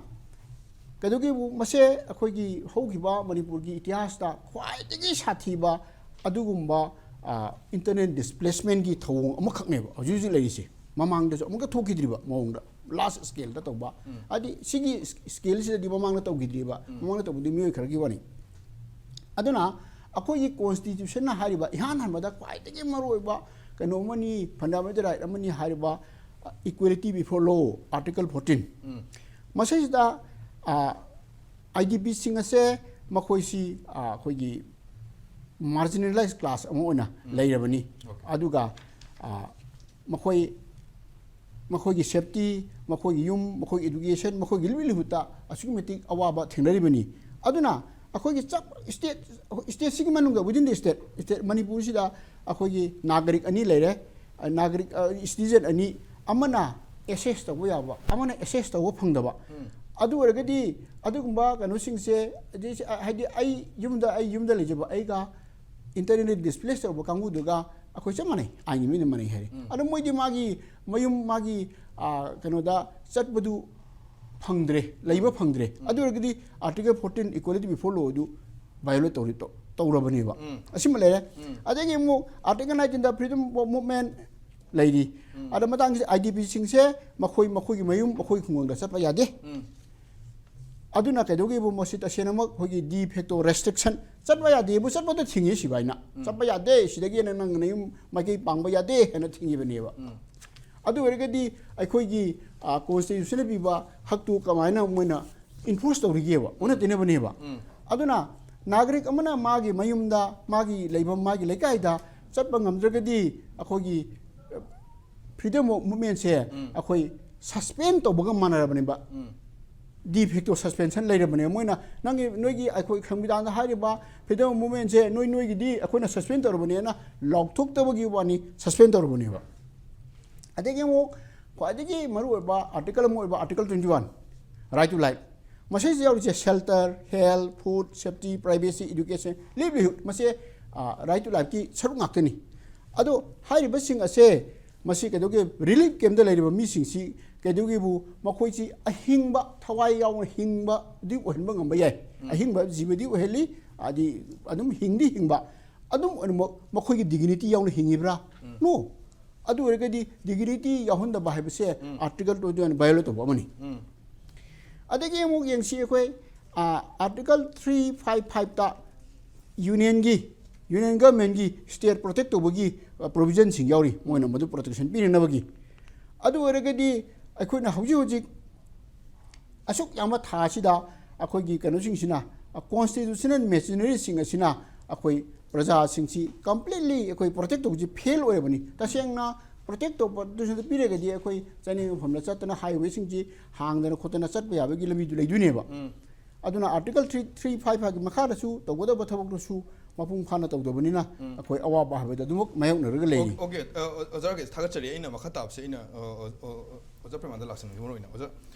ꯀꯩꯗꯧꯒꯦꯕꯨ, ꯃꯁꯦ ꯑꯩꯈꯣꯏꯒꯤ ꯍꯧꯈꯤꯕ ꯃꯅꯤꯄꯨꯔꯒꯤ ꯏꯇꯤꯍꯥꯁꯇ ꯈ꯭ꯋꯥꯏꯗꯒꯤ ꯁꯥꯊꯤꯕ ꯑꯗꯨꯒꯨꯝꯕ, ꯑ, ꯏꯟꯇꯔꯅꯦꯜ ꯗꯤꯁꯄ꯭ꯂꯦꯁꯃꯦꯟꯒꯤ ꯊꯧꯑꯣꯡ ꯑꯃꯈꯛꯅꯦꯕ ꯍꯧꯖꯤꯛ ꯍꯧꯖꯤꯛ ꯂꯩꯔꯤꯁꯦ꯫ ꯃꯃꯥꯡꯗꯁꯨ ꯑꯃꯨꯛꯀ ꯊꯣꯛꯈꯤꯗ꯭ꯔꯤꯕ ꯃꯑꯣꯡꯗ, ꯂꯥꯔꯖ ꯁ꯭ꯀꯦꯜꯗ ꯇꯧꯕ꯫ ꯍꯥꯏꯗꯤ ꯁꯤꯒꯤ ꯁ꯭ꯀꯦꯜꯁꯤꯗꯗꯤ ꯃꯃꯥꯡꯗ ꯇꯧꯈꯤꯗ꯭ꯔꯤꯕ, ꯃꯃꯥꯡꯗ ꯇꯧꯕꯗꯤ ꯃꯤꯑꯣꯏ ꯈꯔꯒꯤ ꯋꯥꯅꯤ꯫ ꯑꯗꯨꯅ ꯑꯩꯈꯣꯏꯒꯤ ꯀꯣꯟꯁꯇꯤꯇ꯭ꯌꯨꯁꯟꯅ ꯍꯥꯏꯔꯤꯕ ꯏꯍꯥꯟ ꯍꯥꯟꯕꯗ ꯈ꯭ꯋꯥꯏꯗꯒꯤ ꯃꯔꯨꯑꯣꯏꯕ ꯀꯩꯅꯣ ꯑꯃꯅꯤ, ꯐꯟꯗꯥꯃꯦꯟꯇꯦꯜ ꯔꯥꯏꯠ ꯑꯃꯅꯤ ꯍꯥꯏꯔꯤꯕ Equality before law, Article fourteen. ꯃꯁꯤꯁꯤꯗ I D ꯄꯤꯁꯤꯡ ꯑꯁꯦ ꯃꯈꯣꯏꯁꯤ ꯑꯩꯈꯣꯏꯒꯤ marginalized class ꯑꯃ ꯑꯣꯏꯅ ꯂꯩꯔꯕꯅꯤ꯫ ꯑꯗꯨꯒ ꯃꯈꯣꯏ ꯃꯈꯣꯏꯒꯤ ꯁꯦꯐꯇꯤ, ꯃꯈꯣꯏꯒꯤ ꯌꯨꯝ, ꯃꯈꯣꯏꯒꯤ ꯏꯗꯨꯀꯦꯁꯟ, ꯃꯈꯣꯏꯒꯤ ꯂꯤꯚꯂꯤꯍꯨꯗꯇ ꯑꯁꯨꯛꯀꯤ ꯃꯇꯤꯛ ꯑꯋꯥꯕ ꯊꯦꯡꯅꯔꯤꯕꯅꯤ꯫ ꯑꯗꯨꯅ ꯑꯩꯈꯣꯏꯒꯤ ꯆꯞ ꯁ꯭ꯇꯦꯠ ꯁ꯭ꯇꯦꯠꯁꯤꯒꯤ ꯃꯅꯨꯡꯗ, within the state, ꯁ꯭ꯇꯦꯠ ꯃꯅꯤꯄꯨꯔꯁꯤꯗ ꯑꯩꯈꯣꯏꯒꯤ ꯅꯥꯒꯔꯤꯛ ꯑꯅꯤ ꯂꯩꯔꯦ꯫ ꯅꯥꯒꯔꯤꯛ ꯁꯤꯇꯤꯖꯟ ꯑꯅꯤ, ꯑꯃꯅ ꯑꯦꯁꯦꯁ ꯇꯧꯕ ꯌꯥꯕ, ꯑꯃꯅ ꯑꯦꯁꯦꯁ ꯇꯧꯕ ꯐꯪꯗꯕ꯫ ꯑꯗꯨ ꯑꯣꯏꯔꯒꯗꯤ ꯑꯗꯨꯒꯨꯝꯕ ꯀꯩꯅꯣꯁꯤꯡꯁꯦ, ꯍꯥꯏꯗꯤ ꯑꯩ ꯌꯨꯝꯗ ꯑꯩ ꯌꯨꯝꯗ ꯂꯩꯖꯕ ꯑꯩꯒ internally displaced ꯇꯧꯔꯕ ꯀꯥꯡꯕꯨꯗꯨꯒ ꯑꯩꯈꯣꯏ ꯆꯞ ꯃꯥꯟꯅꯩ, ꯑꯥꯏꯟꯒꯤ ꯃꯤꯅ ꯃꯥꯟꯅꯩ ꯍꯥꯏꯔꯦ꯫ ꯑꯗꯣ ꯃꯣꯏꯗꯤ ꯃꯥꯒꯤ ꯃꯌꯨꯝ, ꯃꯥꯒꯤ ꯀꯩꯅꯣꯗ ꯆꯠꯄꯗꯨ ꯐꯪꯗ꯭ꯔꯦ, ꯂꯩꯕ ꯐꯪꯗ꯭ꯔꯦ꯫ ꯑꯗꯨ ꯑꯣꯏꯔꯒꯗꯤ Article fourteen, equality before law ꯑꯗꯨ violate ꯇꯧꯔꯤ ꯇꯧꯔꯕꯅꯦꯕ꯫ ꯑꯁꯤꯃ ꯂꯩꯔꯦ꯫ ꯑꯗꯒꯤ ꯑꯃꯨꯛ Article nineteenꯗ freedom of movement ꯂꯩꯔꯤ꯫ ꯑꯗ ꯃꯇꯥꯡꯁꯤꯗ ꯑꯥꯏ ꯗꯤ ꯄꯤꯁꯤꯡꯁꯦ ꯃꯈꯣꯏ ꯃꯈꯣꯏꯒꯤ ꯃꯌꯨꯝ, ꯃꯈꯣꯏ ꯈꯨꯡꯒꯪꯗ ꯆꯠꯄ ꯌꯥꯗꯦ꯫ ꯑꯗꯨꯅ ꯀꯩꯗꯧꯒꯦꯕꯨ, ꯃꯁꯤ ꯇꯁꯦꯡꯅꯃꯛ ꯑꯩꯈꯣꯏꯒꯤ de facto restriction, ꯆꯠꯄ ꯌꯥꯗꯦꯕꯨ, ꯆꯠꯄꯗ ꯊꯤꯡꯉꯤ ꯁꯤꯕꯥꯏꯅ꯫ ꯆꯠꯄ ꯌꯥꯗꯦ, ꯁꯤꯗꯒꯤ ꯍꯦꯟꯅ ꯅꯪ ꯅꯌꯨꯝ ꯃꯥꯏꯀꯩ ꯄꯥꯡꯕ ꯌꯥꯗꯦ ꯍꯥꯏꯅ ꯊꯤꯡꯉꯤꯕꯅꯦꯕ꯫ ꯑꯗꯨ ꯑꯣꯏꯔꯒꯗꯤ ꯑꯩꯈꯣꯏꯒꯤ ꯀꯣꯟꯁꯇꯤꯇ꯭ꯌꯨꯁꯟꯅ ꯄꯤꯕ ꯍꯛꯇꯨ ꯀꯃꯥꯏꯅ ꯃꯣꯏꯅ ꯏꯟꯐꯣꯔꯁ ꯇꯧꯔꯤꯒꯦꯕ, ꯑꯣꯟꯅ ꯇꯩꯅꯕꯅꯦꯕ꯫ ꯑꯗꯨꯅ ꯅꯥꯒꯔꯤꯛ ꯑꯃꯅ ꯃꯥꯒꯤ ꯃꯌꯨꯝꯗ, ꯃꯥꯒꯤ ꯂꯩꯐꯝ, ꯃꯥꯒꯤ ꯂꯩꯀꯥꯏꯗ ꯆꯠꯄ ꯉꯝꯗ꯭ꯔꯒꯗꯤ ꯑꯩꯈꯣꯏꯒꯤ freedom of movementꯁꯦ ꯑꯩꯈꯣꯏ suspend ꯇꯧꯕꯒ ꯃꯥꯟꯅꯔꯕꯅꯦꯕ꯫ De facto suspension ꯂꯩꯔꯕꯅꯦ꯫ ꯃꯣꯏꯅ ꯅꯪꯒꯤ, ꯅꯣꯏꯒꯤ ꯑꯩꯈꯣꯏ ꯁꯪꯕꯤꯙꯥꯟꯗ ꯍꯥꯏꯔꯤꯕ freedom of movementꯁꯦ ꯅꯣꯏ, ꯅꯣꯏꯒꯤꯗꯤ ꯑꯩꯈꯣꯏꯅ suspend ꯇꯧꯔꯕꯅꯦꯅ ꯂꯥꯎꯊꯣꯛꯇꯕꯒꯤ ꯋꯥꯅꯤ, suspend ꯇꯧꯔꯕꯅꯦꯕ꯫ ꯑꯗꯒꯤ ꯑꯃꯨꯛ ꯈ꯭ꯋꯥꯏꯗꯒꯤ ꯃꯔꯨꯑꯣꯏꯕ article ꯑꯃ ꯑꯣꯏꯕ Article twenty one, right to life꯫ ꯃꯁꯤꯗ ꯌꯥꯎꯔꯤꯁꯦ shelter, health, food, safety, privacy, education, livelihood, ꯃꯁꯦ right to lifeꯀꯤ ꯁꯔꯨꯛ ꯉꯥꯛꯇꯅꯤ꯫ ꯑꯗꯣ ꯍꯥꯏꯔꯤꯕꯁꯤꯡ ꯑꯁꯦ ꯃꯁꯤ ꯀꯩꯗꯧꯒꯦ, relief campꯇ ꯂꯩꯔꯤꯕ ꯃꯤꯁꯤꯡꯁꯤ ꯀꯩꯗꯧꯒꯦꯕꯨ, ꯃꯈꯣꯏꯁꯤ ꯑꯍꯤꯡꯕ, ꯊꯋꯥꯏ ꯌꯥꯎꯅ ꯍꯤꯡꯕꯗꯤ ꯑꯣꯏꯍꯟꯕ ꯉꯝꯕ ꯌꯥꯏ꯫ ꯑꯍꯤꯡꯕ ꯖꯤꯕꯗꯤ ꯑꯣꯏꯍꯜꯂꯤ, ꯍꯥꯏꯗꯤ ꯑꯗꯨꯝ ꯍꯤꯡꯗꯤ ꯍꯤꯡꯕ, ꯑꯗꯨꯝ ꯑꯣꯏꯅꯃꯛ ꯃꯈꯣꯏꯒꯤ dignity ꯌꯥꯎꯅ ꯍꯤꯡꯉꯤꯕ꯭ꯔꯥ? No꯫ ꯑꯗꯨ ꯑꯣꯏꯔꯒꯗꯤ dignity ꯌꯥꯎꯍꯟꯗꯕ ꯍꯥꯏꯕꯁꯦ Article twenty one violate ꯇꯧꯕ ꯑꯃꯅꯤ꯫ ꯑꯗꯒꯤ ꯑꯃꯨꯛ ꯌꯦꯡꯁꯤ ꯑꯩꯈꯣꯏ, Article three five fiveꯇ unionꯒꯤ, union governmentꯀꯤ state protect ꯇꯧꯕꯒꯤ provisionꯁꯤꯡ ꯌꯥꯎꯔꯤ, ꯃꯣꯏꯅ ꯃꯗꯨ protection ꯄꯤꯅꯅꯕꯒꯤ꯫ ꯑꯗꯨ ꯑꯣꯏꯔꯒꯗꯤ ꯑꯩꯈꯣꯏꯅ ꯍꯧꯖꯤꯛ ꯍꯧꯖꯤꯛ ꯑꯁꯨꯛ ꯌꯥꯝꯕ ꯊꯥ ꯑꯁꯤꯗ ꯑꯩꯈꯣꯏꯒꯤ ꯀꯩꯅꯣꯁꯤꯡꯁꯤꯅ, ꯀꯣꯟꯁꯇꯤꯇ꯭ꯌꯨꯁꯅꯦꯜ ꯃꯦꯆꯤꯅꯔꯤꯁꯤꯡ ꯑꯁꯤꯅ ꯑꯩꯈꯣꯏ ꯄ꯭ꯔꯖꯥꯁꯤꯡꯁꯤ ꯀꯝꯄ꯭ꯂꯤꯠꯂꯤ ꯑꯩꯈꯣꯏ ꯄ꯭ꯔꯣꯇꯦꯛ ꯇꯧꯕꯁꯤ ꯐꯦꯜ ꯑꯣꯏꯔꯕꯅꯤ꯫ ꯇꯁꯦꯡꯅ ꯄ꯭ꯔꯣꯇꯦꯛ ꯇꯧꯕ ꯑꯗꯨꯁꯨ ꯄꯤꯔꯒꯗꯤ ꯑꯩꯈꯣꯏ ꯆꯥꯅꯤꯡꯕ ꯃꯐꯝꯗ ꯆꯠꯇꯅ, ꯍꯥꯏꯋꯦꯁꯤꯡꯁꯤ ꯍꯥꯡꯗꯅ ꯈꯣꯠꯇꯅ ꯆꯠꯄ ꯌꯥꯕꯒꯤ ꯂꯝꯕꯤꯗꯨ ꯂꯩꯗꯣꯏꯅꯦꯕ꯫ ꯑꯗꯨꯅ ꯑꯥꯔꯇꯤꯀꯜ ꯊ꯭ꯔꯤ ꯊ꯭ꯔꯤ ꯐꯥꯏꯚ ꯐꯥꯏꯚꯀꯤ ꯃꯈꯥꯗꯁꯨ ꯇꯧꯒꯗꯕ ꯊꯕꯛꯇꯨꯁꯨ ꯃꯄꯨꯡ ꯐꯥꯅ ꯇꯧꯗꯕꯅꯤꯅ ꯑꯩꯈꯣꯏ ꯑꯋꯥꯕ ꯍꯥꯏꯕꯗꯣ ꯑꯗꯨꯃꯛ ꯃꯥꯌꯣꯛꯅꯔꯒ ꯂꯩꯔꯤ꯫ ꯑꯣꯀꯦ, ꯑ, ꯑ, ꯑꯣꯖꯥ ꯔꯥꯀꯦꯁ, ꯊꯥꯒꯠꯆꯔꯤ꯫ ꯑꯩꯅ ꯃꯈꯥ ꯇꯥꯕꯁꯦ ꯑꯩꯅ, ꯑ, ꯑ, ꯑ, ꯑꯣꯖꯥ ꯄ꯭ꯔꯦꯃꯥꯅꯟꯗ ꯂꯥꯛꯆꯅꯤꯡꯉꯤ꯫ ꯃꯔꯨ ꯑꯣꯏꯅ ꯑꯣꯖꯥ,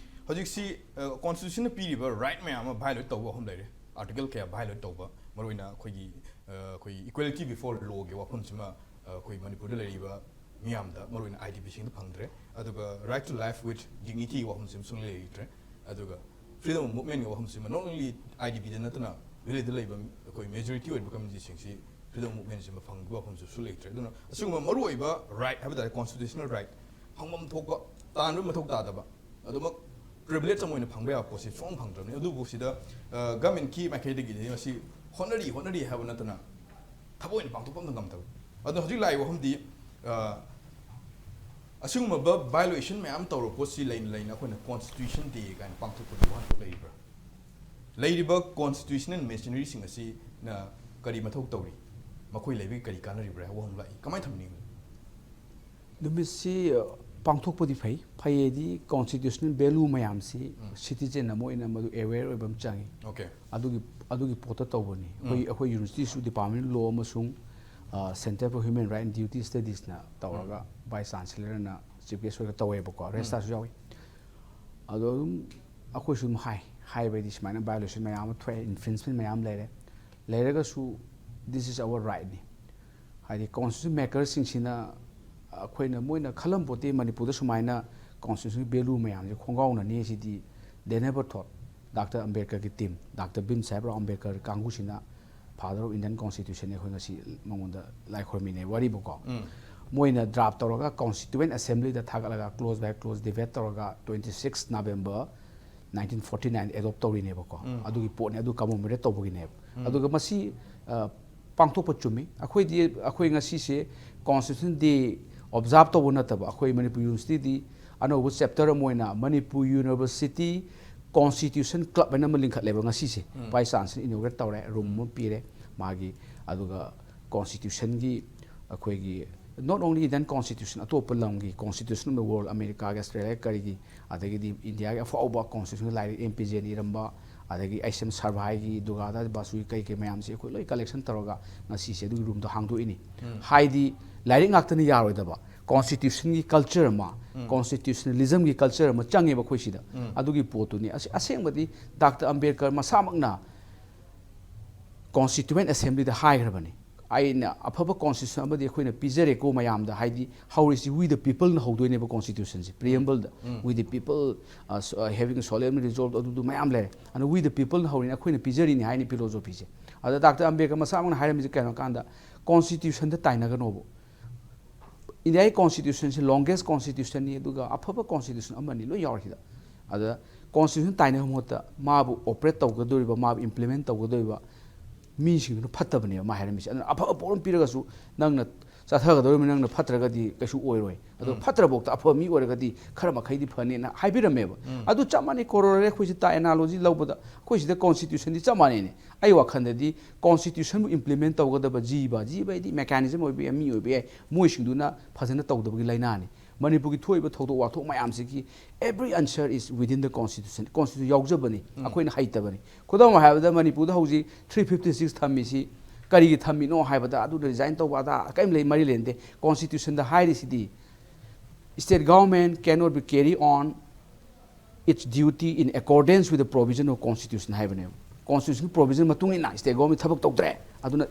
ꯍꯧꯖꯤꯛꯁꯤ, ꯑ, ꯀꯣꯟꯁꯇꯤꯇ꯭ꯌꯨꯁꯟꯅ ꯄꯤꯔꯤꯕ ꯔꯥꯏꯠ ꯃꯌꯥꯝ ꯑꯃ ꯚꯥꯏꯑꯣꯂꯦꯠ ꯇꯧꯕ ꯑꯍꯨꯝ ꯂꯩꯔꯦ꯫ ꯑꯥꯔꯇꯤꯀꯜ ꯀꯌꯥ ꯚꯥꯏꯑꯣꯂꯦꯠ ꯇꯧꯕ? ꯃꯔꯨ ꯑꯣꯏꯅ ꯑꯩꯈꯣꯏꯒꯤ, ꯑ, ꯑꯩꯈꯣꯏ equality before lawꯒꯤ ꯋꯥꯐꯝꯁꯤꯃ, ꯑ, ꯑꯩꯈꯣꯏ ꯃꯅꯤꯄꯨꯔꯗ ꯂꯩꯔꯤꯕ ꯃꯤꯌꯥꯝꯗ, ꯃꯔꯨ ꯑꯣꯏꯅ IDPꯁꯤꯡꯗ ꯐꯪꯗ꯭ꯔꯦ꯫ ꯑꯗꯨꯒ right to life with dignityꯒꯤ ꯋꯥꯐꯝꯁꯤꯃ ꯁꯨꯡꯂꯩ ꯂꯩꯇ꯭ꯔꯦ꯫ ꯑꯗꯨꯒ freedom of movementꯒꯤ ꯋꯥꯐꯝꯁꯤꯃ not only IDPꯗ ꯅꯠꯇꯅ ꯚꯦꯂꯤꯗ ꯂꯩꯕ ꯑꯩꯈꯣꯏ majority ꯑꯣꯏꯕ communityꯁꯤꯡꯁꯤ freedom of movementꯁꯤꯃ ꯐꯪꯕꯒꯤ ꯋꯥꯐꯝꯁꯨ ꯁꯨꯡꯂꯩ ꯂꯩꯇ꯭ꯔꯦ꯫ ꯑꯗꯨꯅ ꯑꯁꯤꯒꯨꯝꯕ ꯃꯔꯨꯑꯣꯏꯕ right ꯍꯥꯏꯕ ꯇꯥꯔꯦ, constitutional right, ꯐꯪꯐꯝ ꯊꯣꯛꯄ, ꯇꯥꯟꯕ ꯃꯊꯧ ꯇꯥꯗꯕ, ꯑꯗꯨꯃꯛ privilege ꯑꯃ ꯑꯣꯏꯅ ꯐꯪꯕ ꯌꯥꯕ ꯄꯣꯠꯁꯤ ꯁꯨꯡꯐꯪ ꯐꯪꯗ꯭ꯔꯕꯅꯤ꯫ ꯑꯗꯨꯕꯨ ꯁꯤꯗ, ꯑ, governmentꯀꯤ ꯃꯥꯏꯀꯩꯗꯒꯤꯗꯤ ꯃꯁꯤ ꯍꯣꯠꯅꯔꯤ ꯍꯣꯠꯅꯔꯤ ꯍꯥꯏꯕ ꯅꯠꯇꯅ ꯊꯕꯛ ꯑꯣꯏꯅ ꯄꯥꯡꯊꯣꯛꯄ ꯑꯝꯇ ꯉꯝꯗꯕ꯫ ꯑꯗꯣ ꯍꯧꯖꯤꯛ ꯂꯥꯛꯏꯕ ꯋꯥꯐꯝꯗꯤ, ꯑ, ꯑꯁꯤꯒꯨꯝꯂꯕ violation ꯃꯌꯥꯝ ꯇꯧꯔꯛꯄꯁꯤ ꯂꯩꯅ ꯂꯩꯅ ꯑꯩꯈꯣꯏꯅ Constitution Day ꯀꯥꯏꯅ ꯄꯥꯡꯊꯣꯛꯄꯒꯤ ꯋꯥꯍꯟꯊꯣꯛ ꯂꯩꯔꯤꯕ꯭ꯔꯥ? ꯂꯩꯔꯤꯕ constitutional machineryꯁꯤꯡ ꯑꯁꯤꯅ ꯀꯔꯤ ꯃꯊꯧ ꯇꯧꯔꯤ? ꯃꯈꯣꯏ ꯂꯩꯕꯒꯤ ꯀꯔꯤ ꯀꯥꯟꯅꯔꯤꯕ꯭ꯔꯥ ꯍꯥꯏꯕ ꯋꯥꯍꯪ ꯂꯥꯛꯏ꯫ ꯀꯃꯥꯏꯅ ꯊꯝꯅꯤꯡꯉꯤ? ꯅꯨꯃꯤꯠꯁꯤ, ꯑ, ꯄꯥꯡꯊꯣꯛꯄꯗꯤ ꯐꯩ꯫ ꯐꯩꯌꯦꯗꯤ constitutional value ꯃꯌꯥꯝꯁꯤ citizen ꯑꯃ ꯑꯣꯏꯅ ꯃꯗꯨ aware ꯑꯣꯏꯕ ꯑꯃ ꯆꯪꯉꯤ꯫ ꯑꯣꯀꯦ꯫ ꯑꯗꯨꯒꯤ, ꯑꯗꯨꯒꯤ ꯄꯣꯠꯇ ꯇꯧꯕꯅꯤ꯫ ꯑꯩꯈꯣꯏ, ꯑꯩꯈꯣꯏ universityꯁꯨ Department of Law ꯑꯃꯁꯨꯡ, ꯑ, Center for Human Right and Duty Studiesꯅ ꯇꯧꯔꯒ Vice Chancellorꯅ chief guest ꯑꯣꯏꯔꯒ ꯇꯧꯋꯦꯕꯀꯣ, registrarꯁꯨ ꯌꯥꯎꯏ꯫ ꯑꯗꯣ ꯑꯗꯨꯝ ꯑꯩꯈꯣꯏꯁꯨ ꯑꯗꯨꯝ ꯍꯥꯏ, ꯍꯥꯏꯕꯗꯤ ꯁꯨꯃꯥꯏꯅ violation ꯃꯌꯥꯝ ꯑꯃ ꯊꯣꯛꯑꯦ, infringement ꯃꯌꯥꯝ ꯂꯩꯔꯦ, ꯂꯩꯔꯒꯁꯨ this is our rightꯅꯤ꯫ ꯍꯥꯏꯗꯤ constitution makerꯁꯤꯡꯁꯤꯅ ꯑꯩꯈꯣꯏꯅ, ꯃꯣꯏꯅ ꯈꯜꯂꯝꯄꯣꯠꯇꯦ ꯃꯅꯤꯄꯨꯔꯗ ꯁꯨꯃꯥꯏꯅ constitutionꯒꯤ value ꯃꯌꯥꯝꯁꯦ ꯈꯣꯡꯒꯥꯎꯅꯅꯤ ꯁꯤꯗꯤ they never thought꯫ Doctor Ambedkarꯒꯤ team, Doctor Vim Sahib Rao Ambedkar ꯀꯥꯡꯕꯨꯁꯤꯅ father of Indian constitution ꯑꯩꯈꯣꯏ ꯉꯁꯤ ꯃꯉꯣꯟꯗ ꯂꯥꯏ ꯈꯣꯏꯔꯝꯃꯤꯅꯦ ꯋꯥꯔꯤꯕꯨꯀꯣ꯫ ꯃꯣꯏꯅ draft ꯇꯧꯔꯒ Constituent Assemblyꯗ ꯊꯥꯒꯠꯂꯒ clause by clause debate ꯇꯧꯔꯒ twenty six November nineteen forty nine adopt ꯇꯧꯔꯤꯅꯦꯕꯀꯣ꯫ ꯑꯗꯨꯒꯤ ꯄꯣꯠꯅꯤ, ꯑꯗꯨ commemorate ꯇꯧꯕꯒꯤꯅꯦꯕ꯫ ꯑꯗꯨꯒ ꯃꯁꯤ, ꯑ, ꯄꯥꯡꯊꯣꯛꯄ ꯆꯨꯝꯃꯤ꯫ ꯑꯩꯈꯣꯏꯗꯤ, ꯑꯩꯈꯣꯏ ꯉꯁꯤꯁꯦ Constitution Day ꯑꯣꯕꯖꯥꯔꯕ ꯇꯧꯕ ꯅꯠꯇꯕ, ꯑꯩꯈꯣꯏ ꯃꯅꯤꯄꯨꯔ ꯌꯨꯅꯤꯚꯔꯁꯤꯇꯤꯗꯤ ꯑꯅꯧꯕ ꯆꯦꯞꯇꯔ ꯑꯃ ꯑꯣꯏꯅ ꯃꯅꯤꯄꯨꯔ ꯌꯨꯅꯤꯚꯔꯁꯤꯇꯤ ꯀꯣꯟꯁꯇꯤꯇ꯭ꯌꯨꯁꯟ ꯀ꯭ꯂꯕ ꯍꯥꯏꯅ ꯑꯃ ꯂꯤꯡꯈꯠꯂꯦꯕ ꯉꯁꯤꯁꯦ꯫ ꯎꯝ꯫ ꯚꯥꯏꯁ ꯆꯥꯟꯁꯦꯂꯔ ꯏꯅꯣꯒ꯭ꯔꯦꯠ ꯇꯧꯔꯦ, ꯔꯨꯝ ꯑꯃ ꯄꯤꯔꯦ ꯃꯥꯒꯤ꯫ ꯑꯗꯨꯒ ꯀꯣꯟꯁꯇꯤꯇ꯭ꯌꯨꯁꯟꯒꯤ ꯑꯩꯈꯣꯏꯒꯤ not only Indian constitution, ꯑꯇꯣꯞꯄ ꯂꯝꯒꯤ constitution of the world, ꯑꯃꯦꯔꯤꯀꯥꯒꯤ, ꯑꯁꯇ꯭ꯔꯦꯂꯤꯌꯥ ꯀꯔꯤꯒꯤ, ꯑꯗꯒꯤꯗꯤ ꯏꯟꯗꯤꯌꯥꯒꯤ ꯑꯐꯥꯎꯕ ꯀꯣꯟꯁꯇꯤꯇ꯭ꯌꯨꯁꯟ ꯂꯥꯏꯔꯤꯛ ꯑꯦꯝ ꯄꯤ ꯖꯦꯟ ꯏꯔꯝꯕ, ꯑꯗꯒꯤ ꯑꯩꯆ ꯑꯦꯝ ꯁꯔꯚꯥꯏꯒꯤ, ꯗꯨꯒꯥꯗꯥ ꯕꯥꯁꯨꯒꯤ ꯀꯩ ꯀꯩ ꯃꯌꯥꯝꯁꯦ ꯑꯩꯈꯣꯏ ꯂꯣꯏ ꯀꯂꯦꯛꯁꯟ ꯇꯧꯔꯒ ꯉꯁꯤꯁꯦ ꯑꯗꯨꯒꯤ ꯔꯨꯝꯗꯣ ꯍꯥꯡꯗꯣꯛꯏꯅꯤ꯫ ꯎꯝ꯫ ꯍꯥꯏꯗꯤ ꯂꯥꯏꯔꯤꯛ ꯉꯥꯛꯇꯅ ꯌꯥꯔꯣꯏꯗꯕ, ꯀꯣꯟꯁꯇꯤꯇ꯭ꯌꯨꯁꯟꯒꯤ ꯀꯜꯆꯔ ꯑꯃ, ꯎꯝ꯫ ꯀꯣꯟꯁꯇꯤꯇ꯭ꯌꯨꯁꯅꯦꯂꯤꯖꯝꯒꯤ ꯀꯜꯆꯔ ꯑꯃ ꯆꯪꯉꯦꯕ ꯑꯩꯈꯣꯏ ꯁꯤꯗ꯫ ꯎꯝ꯫ ꯑꯗꯨꯒꯤ ꯄꯣꯠꯇꯨꯅꯤ꯫ ꯑꯁ-, ꯑꯁꯦꯡꯕꯗꯤ ꯗꯥꯛꯇꯔ ꯑꯝꯕꯦꯗꯀꯔ ꯃꯁꯥꯃꯛꯅ ꯀꯣꯟꯁꯇꯤꯇ꯭ꯌꯨꯌꯦꯟ ꯑꯦꯁꯦꯝꯕ꯭ꯂꯤꯗ ꯍꯥꯏꯈ꯭ꯔꯕꯅꯤ, "ꯑꯩꯅ ꯑꯐꯕ ꯀꯣꯟꯁꯇꯤꯇ꯭ꯌꯨꯁꯟ ꯑꯃꯗꯤ ꯑꯩꯈꯣꯏꯅ ꯄꯤꯖꯔꯦꯀꯣ ꯃꯌꯥꯝꯗ", ꯍꯥꯏꯗꯤ ꯍꯧꯔꯤꯁꯤ "We the People"ꯅ ꯍꯧꯗꯣꯏꯅꯦꯕ ꯀꯣꯟꯁꯇꯤꯇ꯭ꯌꯨꯁꯟꯁꯦ, ꯄ꯭ꯔꯤꯌꯦꯝꯕꯜꯗ, um. "We the People, uh, so, uh, having solemnly resolved", ꯑꯗꯨꯗꯨ ꯃꯌꯥꯝ ꯂꯩꯔꯦ꯫ ꯑꯗꯨꯅ "We the People"ꯅ ꯍꯧꯔꯤꯅꯤ, ꯑꯩꯈꯣꯏꯅ ꯄꯤꯖꯔꯤꯅꯤ ꯍꯥꯏꯅꯤ ꯐꯤꯂꯣꯁꯣꯐꯤꯁꯦ꯫ ꯑꯗ ꯗꯥꯛꯇꯔ ꯑꯝꯕꯦꯗꯀꯔ ꯃꯁꯥꯃꯛꯅ ꯍꯥꯏꯔꯝꯃꯤꯁꯦ ꯀꯩꯅꯣ ꯀꯥꯟꯗ, "ꯀꯣꯟꯁꯇꯤꯇ꯭ꯌꯨꯁꯟꯗ ꯇꯥꯏꯅꯒꯅꯣꯕ"꯫ ꯏꯟꯗꯤꯌꯥꯒꯤ ꯀꯣꯟꯁꯇꯤꯇ꯭ꯌꯨꯁꯟꯁꯤ ꯂꯣꯡꯒꯦꯁ ꯀꯣꯟꯁꯇꯤꯇ꯭ꯌꯨꯁꯟꯅꯤ, ꯑꯗꯨꯒ ꯑꯐꯕ ꯀꯣꯟꯁꯇꯤꯇ꯭ꯌꯨꯁꯟ ꯑꯃꯅꯤ, ꯂꯣꯏ ꯌꯥꯎꯔꯦ ꯁꯤꯗ꯫ ꯑꯗ ꯀꯣꯟꯁꯇꯤꯇ꯭ꯌꯨꯁꯟ ꯇꯥꯏꯅꯕ ꯃꯍꯨꯠꯇ ꯃꯥꯕꯨ ꯑꯣꯄꯔꯦꯠ ꯇꯧꯒꯗꯧꯔꯤꯕ, ꯃꯥꯕꯨ ꯏꯝꯄ꯭ꯂꯤꯃꯦꯟ ꯇꯧꯒꯗꯧꯔꯤꯕ ꯃꯤꯁꯤꯡꯗꯨꯅ ꯐꯠꯇꯕꯅꯦꯕ ꯃꯥ ꯍꯥꯏꯔꯝꯃꯤꯁꯦ꯫ ꯑꯗꯨꯅ ꯑꯐꯕ ꯄꯣꯠ ꯑꯃ ꯄꯤꯔꯒꯁꯨ ꯅꯪꯅ ꯆꯠꯊꯒꯗꯧꯔꯤꯕꯅꯤ, ꯅꯪꯅ ꯐꯠꯇ꯭ꯔꯒꯗꯤ ꯀꯩꯁꯨ ꯑꯣꯏꯔꯣꯏ꯫ ꯑꯗꯣ ꯎꯝ꯫ ꯐꯠꯇ꯭ꯔꯐꯥꯎꯗ ꯑꯐꯕ ꯃꯤ ꯑꯣꯏꯔꯒꯗꯤ ꯈꯔ ꯃꯈꯩꯗꯤ ꯐꯅꯤꯅ ꯍꯥꯏꯕꯤꯔꯝꯃꯦꯕ꯫ ꯎꯝ꯫ ꯑꯗꯨ ꯆꯞ ꯃꯥꯟꯅꯩ, ꯀꯣꯔꯣꯅꯔꯤ ꯑꯩꯈꯣꯏꯁꯤ ꯇꯥꯏ ꯑꯦꯅꯥꯂꯣꯖꯤ ꯂꯧꯕꯗ ꯑꯩꯈꯣꯏ ꯁꯤꯗ ꯀꯣꯟꯁꯇꯤꯇ꯭ꯌꯨꯁꯟꯗꯤ ꯆꯞ ꯃꯥꯟꯅꯩꯅꯦ꯫ ꯑꯩ ꯋꯥꯈꯜꯗꯗꯤ ꯀꯣꯟꯁꯇꯤꯇ꯭ꯌꯨꯁꯟꯕꯨ ꯏꯝꯄ꯭ꯂꯤꯃꯦꯟ ꯇꯧꯒꯗꯕ ꯖꯤꯕ, ꯖꯤꯕ ꯍꯥꯏꯗꯤ ꯃꯦꯀꯥꯅꯤꯖꯝ ꯑꯣꯏꯕ ꯌꯥꯏ, ꯃꯤ ꯑꯣꯏꯕ ꯌꯥꯏ, ꯃꯣꯏꯁꯤꯡꯗꯨꯅ ꯐꯖꯅ ꯇꯧꯗꯕꯒꯤ ꯂꯥꯏꯅꯥꯅꯤ꯫ ꯃꯅꯤꯄꯨꯔꯒꯤ ꯊꯣꯛꯏꯕ ꯊꯧꯗꯣꯛ ꯋꯥꯊꯣꯛ ꯃꯌꯥꯝꯁꯤꯒꯤ every answer is within the constitution, constitution ꯌꯥꯎꯖꯕꯅꯤ꯫ ꯎꯝ꯫ ꯑꯩꯈꯣꯏꯅ ꯍꯩꯇꯕꯅꯤ꯫ ꯈꯨꯗꯝ ꯑꯣꯏꯅ ꯍꯥꯏꯔꯕꯗ ꯃꯅꯤꯄꯨꯔꯗ ꯍꯧꯖꯤꯛ three fifty six ꯊꯝꯃꯤꯁꯤ ꯀꯔꯤꯒꯤ ꯊꯝꯃꯤꯅꯣ ꯍꯥꯏꯕꯗ ꯑꯗꯨꯗ ꯔꯤꯖꯥꯏꯟ ꯇꯧꯕ ꯑꯗꯥ ꯀꯔꯤꯝ ꯂꯩ, ꯃꯔꯤ ꯂꯩꯅꯗꯦ꯫ ꯀꯣꯟꯁꯇꯤꯇ꯭ꯌꯨꯁꯟꯗ ꯍꯥꯏꯔꯤꯁꯤꯗꯤ state government cannot be carry on its duty in accordance with the provision of constitution ꯍꯥꯏꯕꯅꯦꯕ꯫ ꯀꯣꯟꯁꯇꯤꯇ꯭ꯌꯨꯁꯟꯒꯤ ꯄ꯭ꯔꯣꯕꯤꯖꯟ ꯃꯇꯨꯡ ꯏꯟꯅ ꯁ꯭ꯇꯦꯠ ꯒꯣꯚꯔꯟꯃꯦꯟ ꯊꯕꯛ ꯇꯧꯗ꯭ꯔꯦ, ꯑꯗꯨꯅ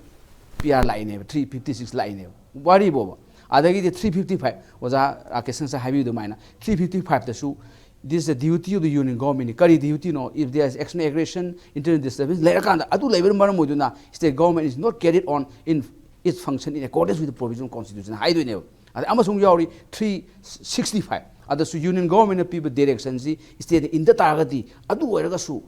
ꯄꯤ ꯑꯥꯔ ꯂꯥꯛꯏꯅꯦꯕ, ꯊ꯭ꯔꯤ ꯐꯤꯐꯇꯤ ꯁꯤꯛꯁ ꯂꯥꯛꯏꯅꯦꯕ꯫ ꯋꯥꯔꯤꯕꯣꯕ꯫ ꯑꯗꯒꯤꯗꯤ ꯊ꯭ꯔꯤ ꯐꯤꯐꯇꯤ ꯐꯥꯏꯚ, ꯑꯣꯖꯥ ꯔꯥꯀꯦꯁꯅꯁꯨ ꯍꯥꯏꯕꯤꯌꯨ ꯑꯗꯨꯃꯥꯏꯅ, ꯊ꯭ꯔꯤ ꯐꯤꯐꯇꯤ ꯐꯥꯏꯚꯇꯁꯨ this is the duty of the union government꯫ ꯀꯔꯤ ꯗ꯭ꯌꯨꯇꯤꯅꯣ? If there is external aggression, internal disturbance ꯂꯩꯔꯀꯥꯟꯗ, ꯑꯗꯨ ꯂꯩꯕꯅ ꯃꯔꯝ ꯑꯣꯏꯗꯨꯅ state government is not carried on in its function in accordance with the provision of constitution ꯍꯥꯏꯗꯣꯏꯅꯦꯕ꯫ ꯑꯗ ꯑꯃꯁꯨꯡ ꯌꯥꯎꯔꯤ three sixty five, ꯑꯗꯁꯨ ꯌꯨꯅꯤꯌꯟ ꯒꯣꯚꯔꯟꯃꯦꯟꯠꯅ ꯄꯤꯕ ꯗꯥꯏꯔꯦꯛꯁꯟꯁꯤ ꯁ꯭ꯇꯦꯠꯅ ꯏꯟꯗ ꯇꯥꯔꯒꯗꯤ, ꯑꯗꯨ ꯑꯣꯏꯔꯒꯁꯨ